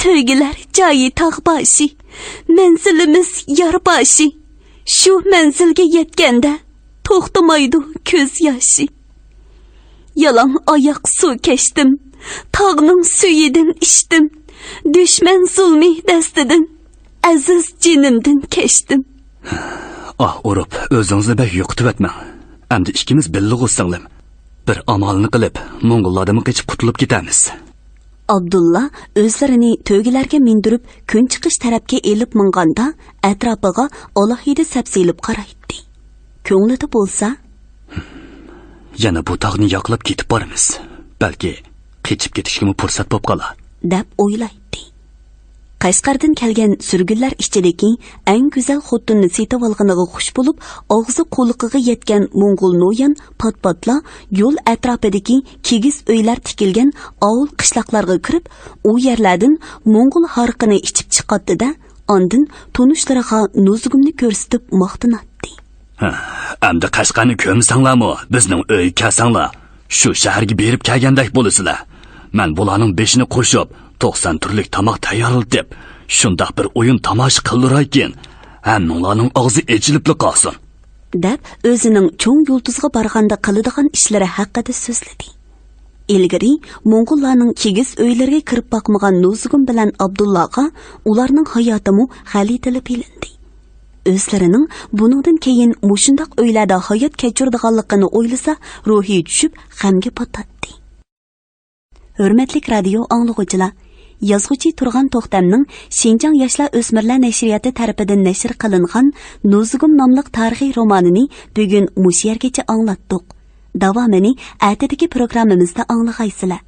تۆگىلەر جايى تاغ باشى، مەنزىلىمىز يار باشى. شۇ مەنزىلگە يەتكەندە، توختىمايدۇ كۆز ياشى. يالاڭ ئاياق سۇ كەچتىم، تاغنىڭ سۈيىدىن ئىچتىم. دۈشمەن زۇلمى دەستىدىن، ئەزىز جېنىمدىن كەچتىم. ئاھ ئۇرۇپ، ئۆزىڭىزنى بەك يوقىتىۋەتمەڭ. ئەمدى ئىككىمىز بىللىغۇ، سىڭلىم. بىر ئامالنى قىلىپ، موڭغۇللاردىنمۇ قېچىپ قۇتۇلۇپ كېتەرمىز. ئابدۇللا ئۆزلىرىنى تۆگىلەرگە مىندۈرۈپ، كۈن چىقىش تەرەپكە ئېلىپ ماڭغاندا، ئەتراپىغا ئالاھىدە سەپسېلىپ قارايتتى. كۆڭلىدە بولسا، يەنە بۇ تاغنى ياقلاپ كېتىپ بارىمىز. بەلكى قېچىپ كېتىشكىمۇ پۇرسەت بولۇپ قالار، دەپ ئويلايتتى. قەشقەردىن كەلگەن سۈرگۈنلەر ئىچىدىكى ئەڭ گۈزەل خوتۇننى سېتىۋالغىنىغا خۇش بولۇپ، ئاغزى قۇلىقىغا يەتكەن موڭغۇل نويان پات-پاتلا يول ئەتراپىدىكى كىگىز ئۆيلەر تىكىلگەن ئاۋۇل قىشلاقلارغا كىرىپ، ئۇ يەرلەردىن موڭغۇل ھارىقىنى ئىچىپ چىقاتتى-دە، ئاندىن تونۇشلىرىغا نۇزۇگۇمنى كۆرسىتىپ ماختىناتتى. ھە، ئەمدى قەشقەرنى كۆرمىسەڭلارمۇ، بىزنىڭ ئۆيگە كەلسەڭلار، شۇ شەھەرگە بېرىپ كەلگەندەك بولىسىلەر. مەن بۇلارنىڭ بېشىنى قوشۇپ، توقسان تۈرلۈك تاماق تەييارلىتىپ، شۇنداق بىر ئويۇن تاماشا قىلدۇرايكىن، ھەممىڭلارنىڭ ئاغزى ئېچىلىپلا قالسۇن. دەپ، ئۆزىنىڭ چوڭ يۇلتۇزغا بارغاندا قىلىدىغان ئىشلىرى ھەققىدە سۆزلىدى. ئىلگىرى موڭغۇللارنىڭ كىگىز ئۆيلىرىگە كىرىپ باقمىغان نۇزۇگۇم بىلەن ئابدۇللاغا ئۇلارنىڭ ھاياتىمۇ غەلىتىلە بىلىندى. ئۆزلىرىنىڭ بۇنىڭدىن كېيىن مۇشۇنداق ئۆيلەردە ھايات كەچۈرىدىغانلىقىنى ئويلىسا، روھى چۈشۈپ، غەمگە پاتاتتى. ھۆرمەتلىك رادىيو ئاڭلىغۇچىلار، يازغۇچى تۇرغان توختەمنىڭ شىنجاڭ ياشلار ئۆسمۈرلەر نەشرىياتى تەرىپىدىن نەشر قىلىنغان نۇزۇگۇم ناملىق تارىخىي رومانىنى بۈگۈن مۇشۇ يەرگىچە ئاڭلاتتۇق. داۋامىنى ئەتىدىكى پروگراممىمىزدا ئاڭلىغايسىلەر.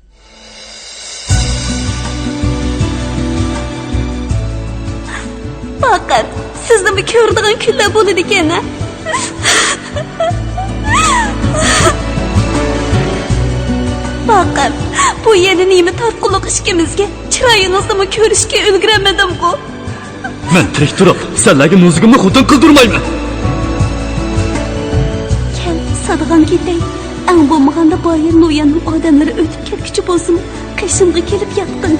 پەقەت سىزنىمۇ كۆرىدىغان كۈنلەر بولىدىكەن ھە؟ پەقەت بۇ يەنە نېمە تارتقۇلۇق ئىككىمىزگە؟ چىرايىڭىزنىمۇ كۆرۈشكە ئۈلگۈرەلمىدىمغۇ؟ مەن تىرىك تۇرۇپ، سەنلەرگە نۇزۇگۇمنى خوتۇن قىلدۇرمايمەن. كەل، سادىغان كېتەي. ئەڭ بولمىغاندا بايىر نوياننىڭ ئادەملىرى ئۆتۈپ كەتكۈچە بولسىمۇ، قېشىمغا كېلىپ ياتقىن.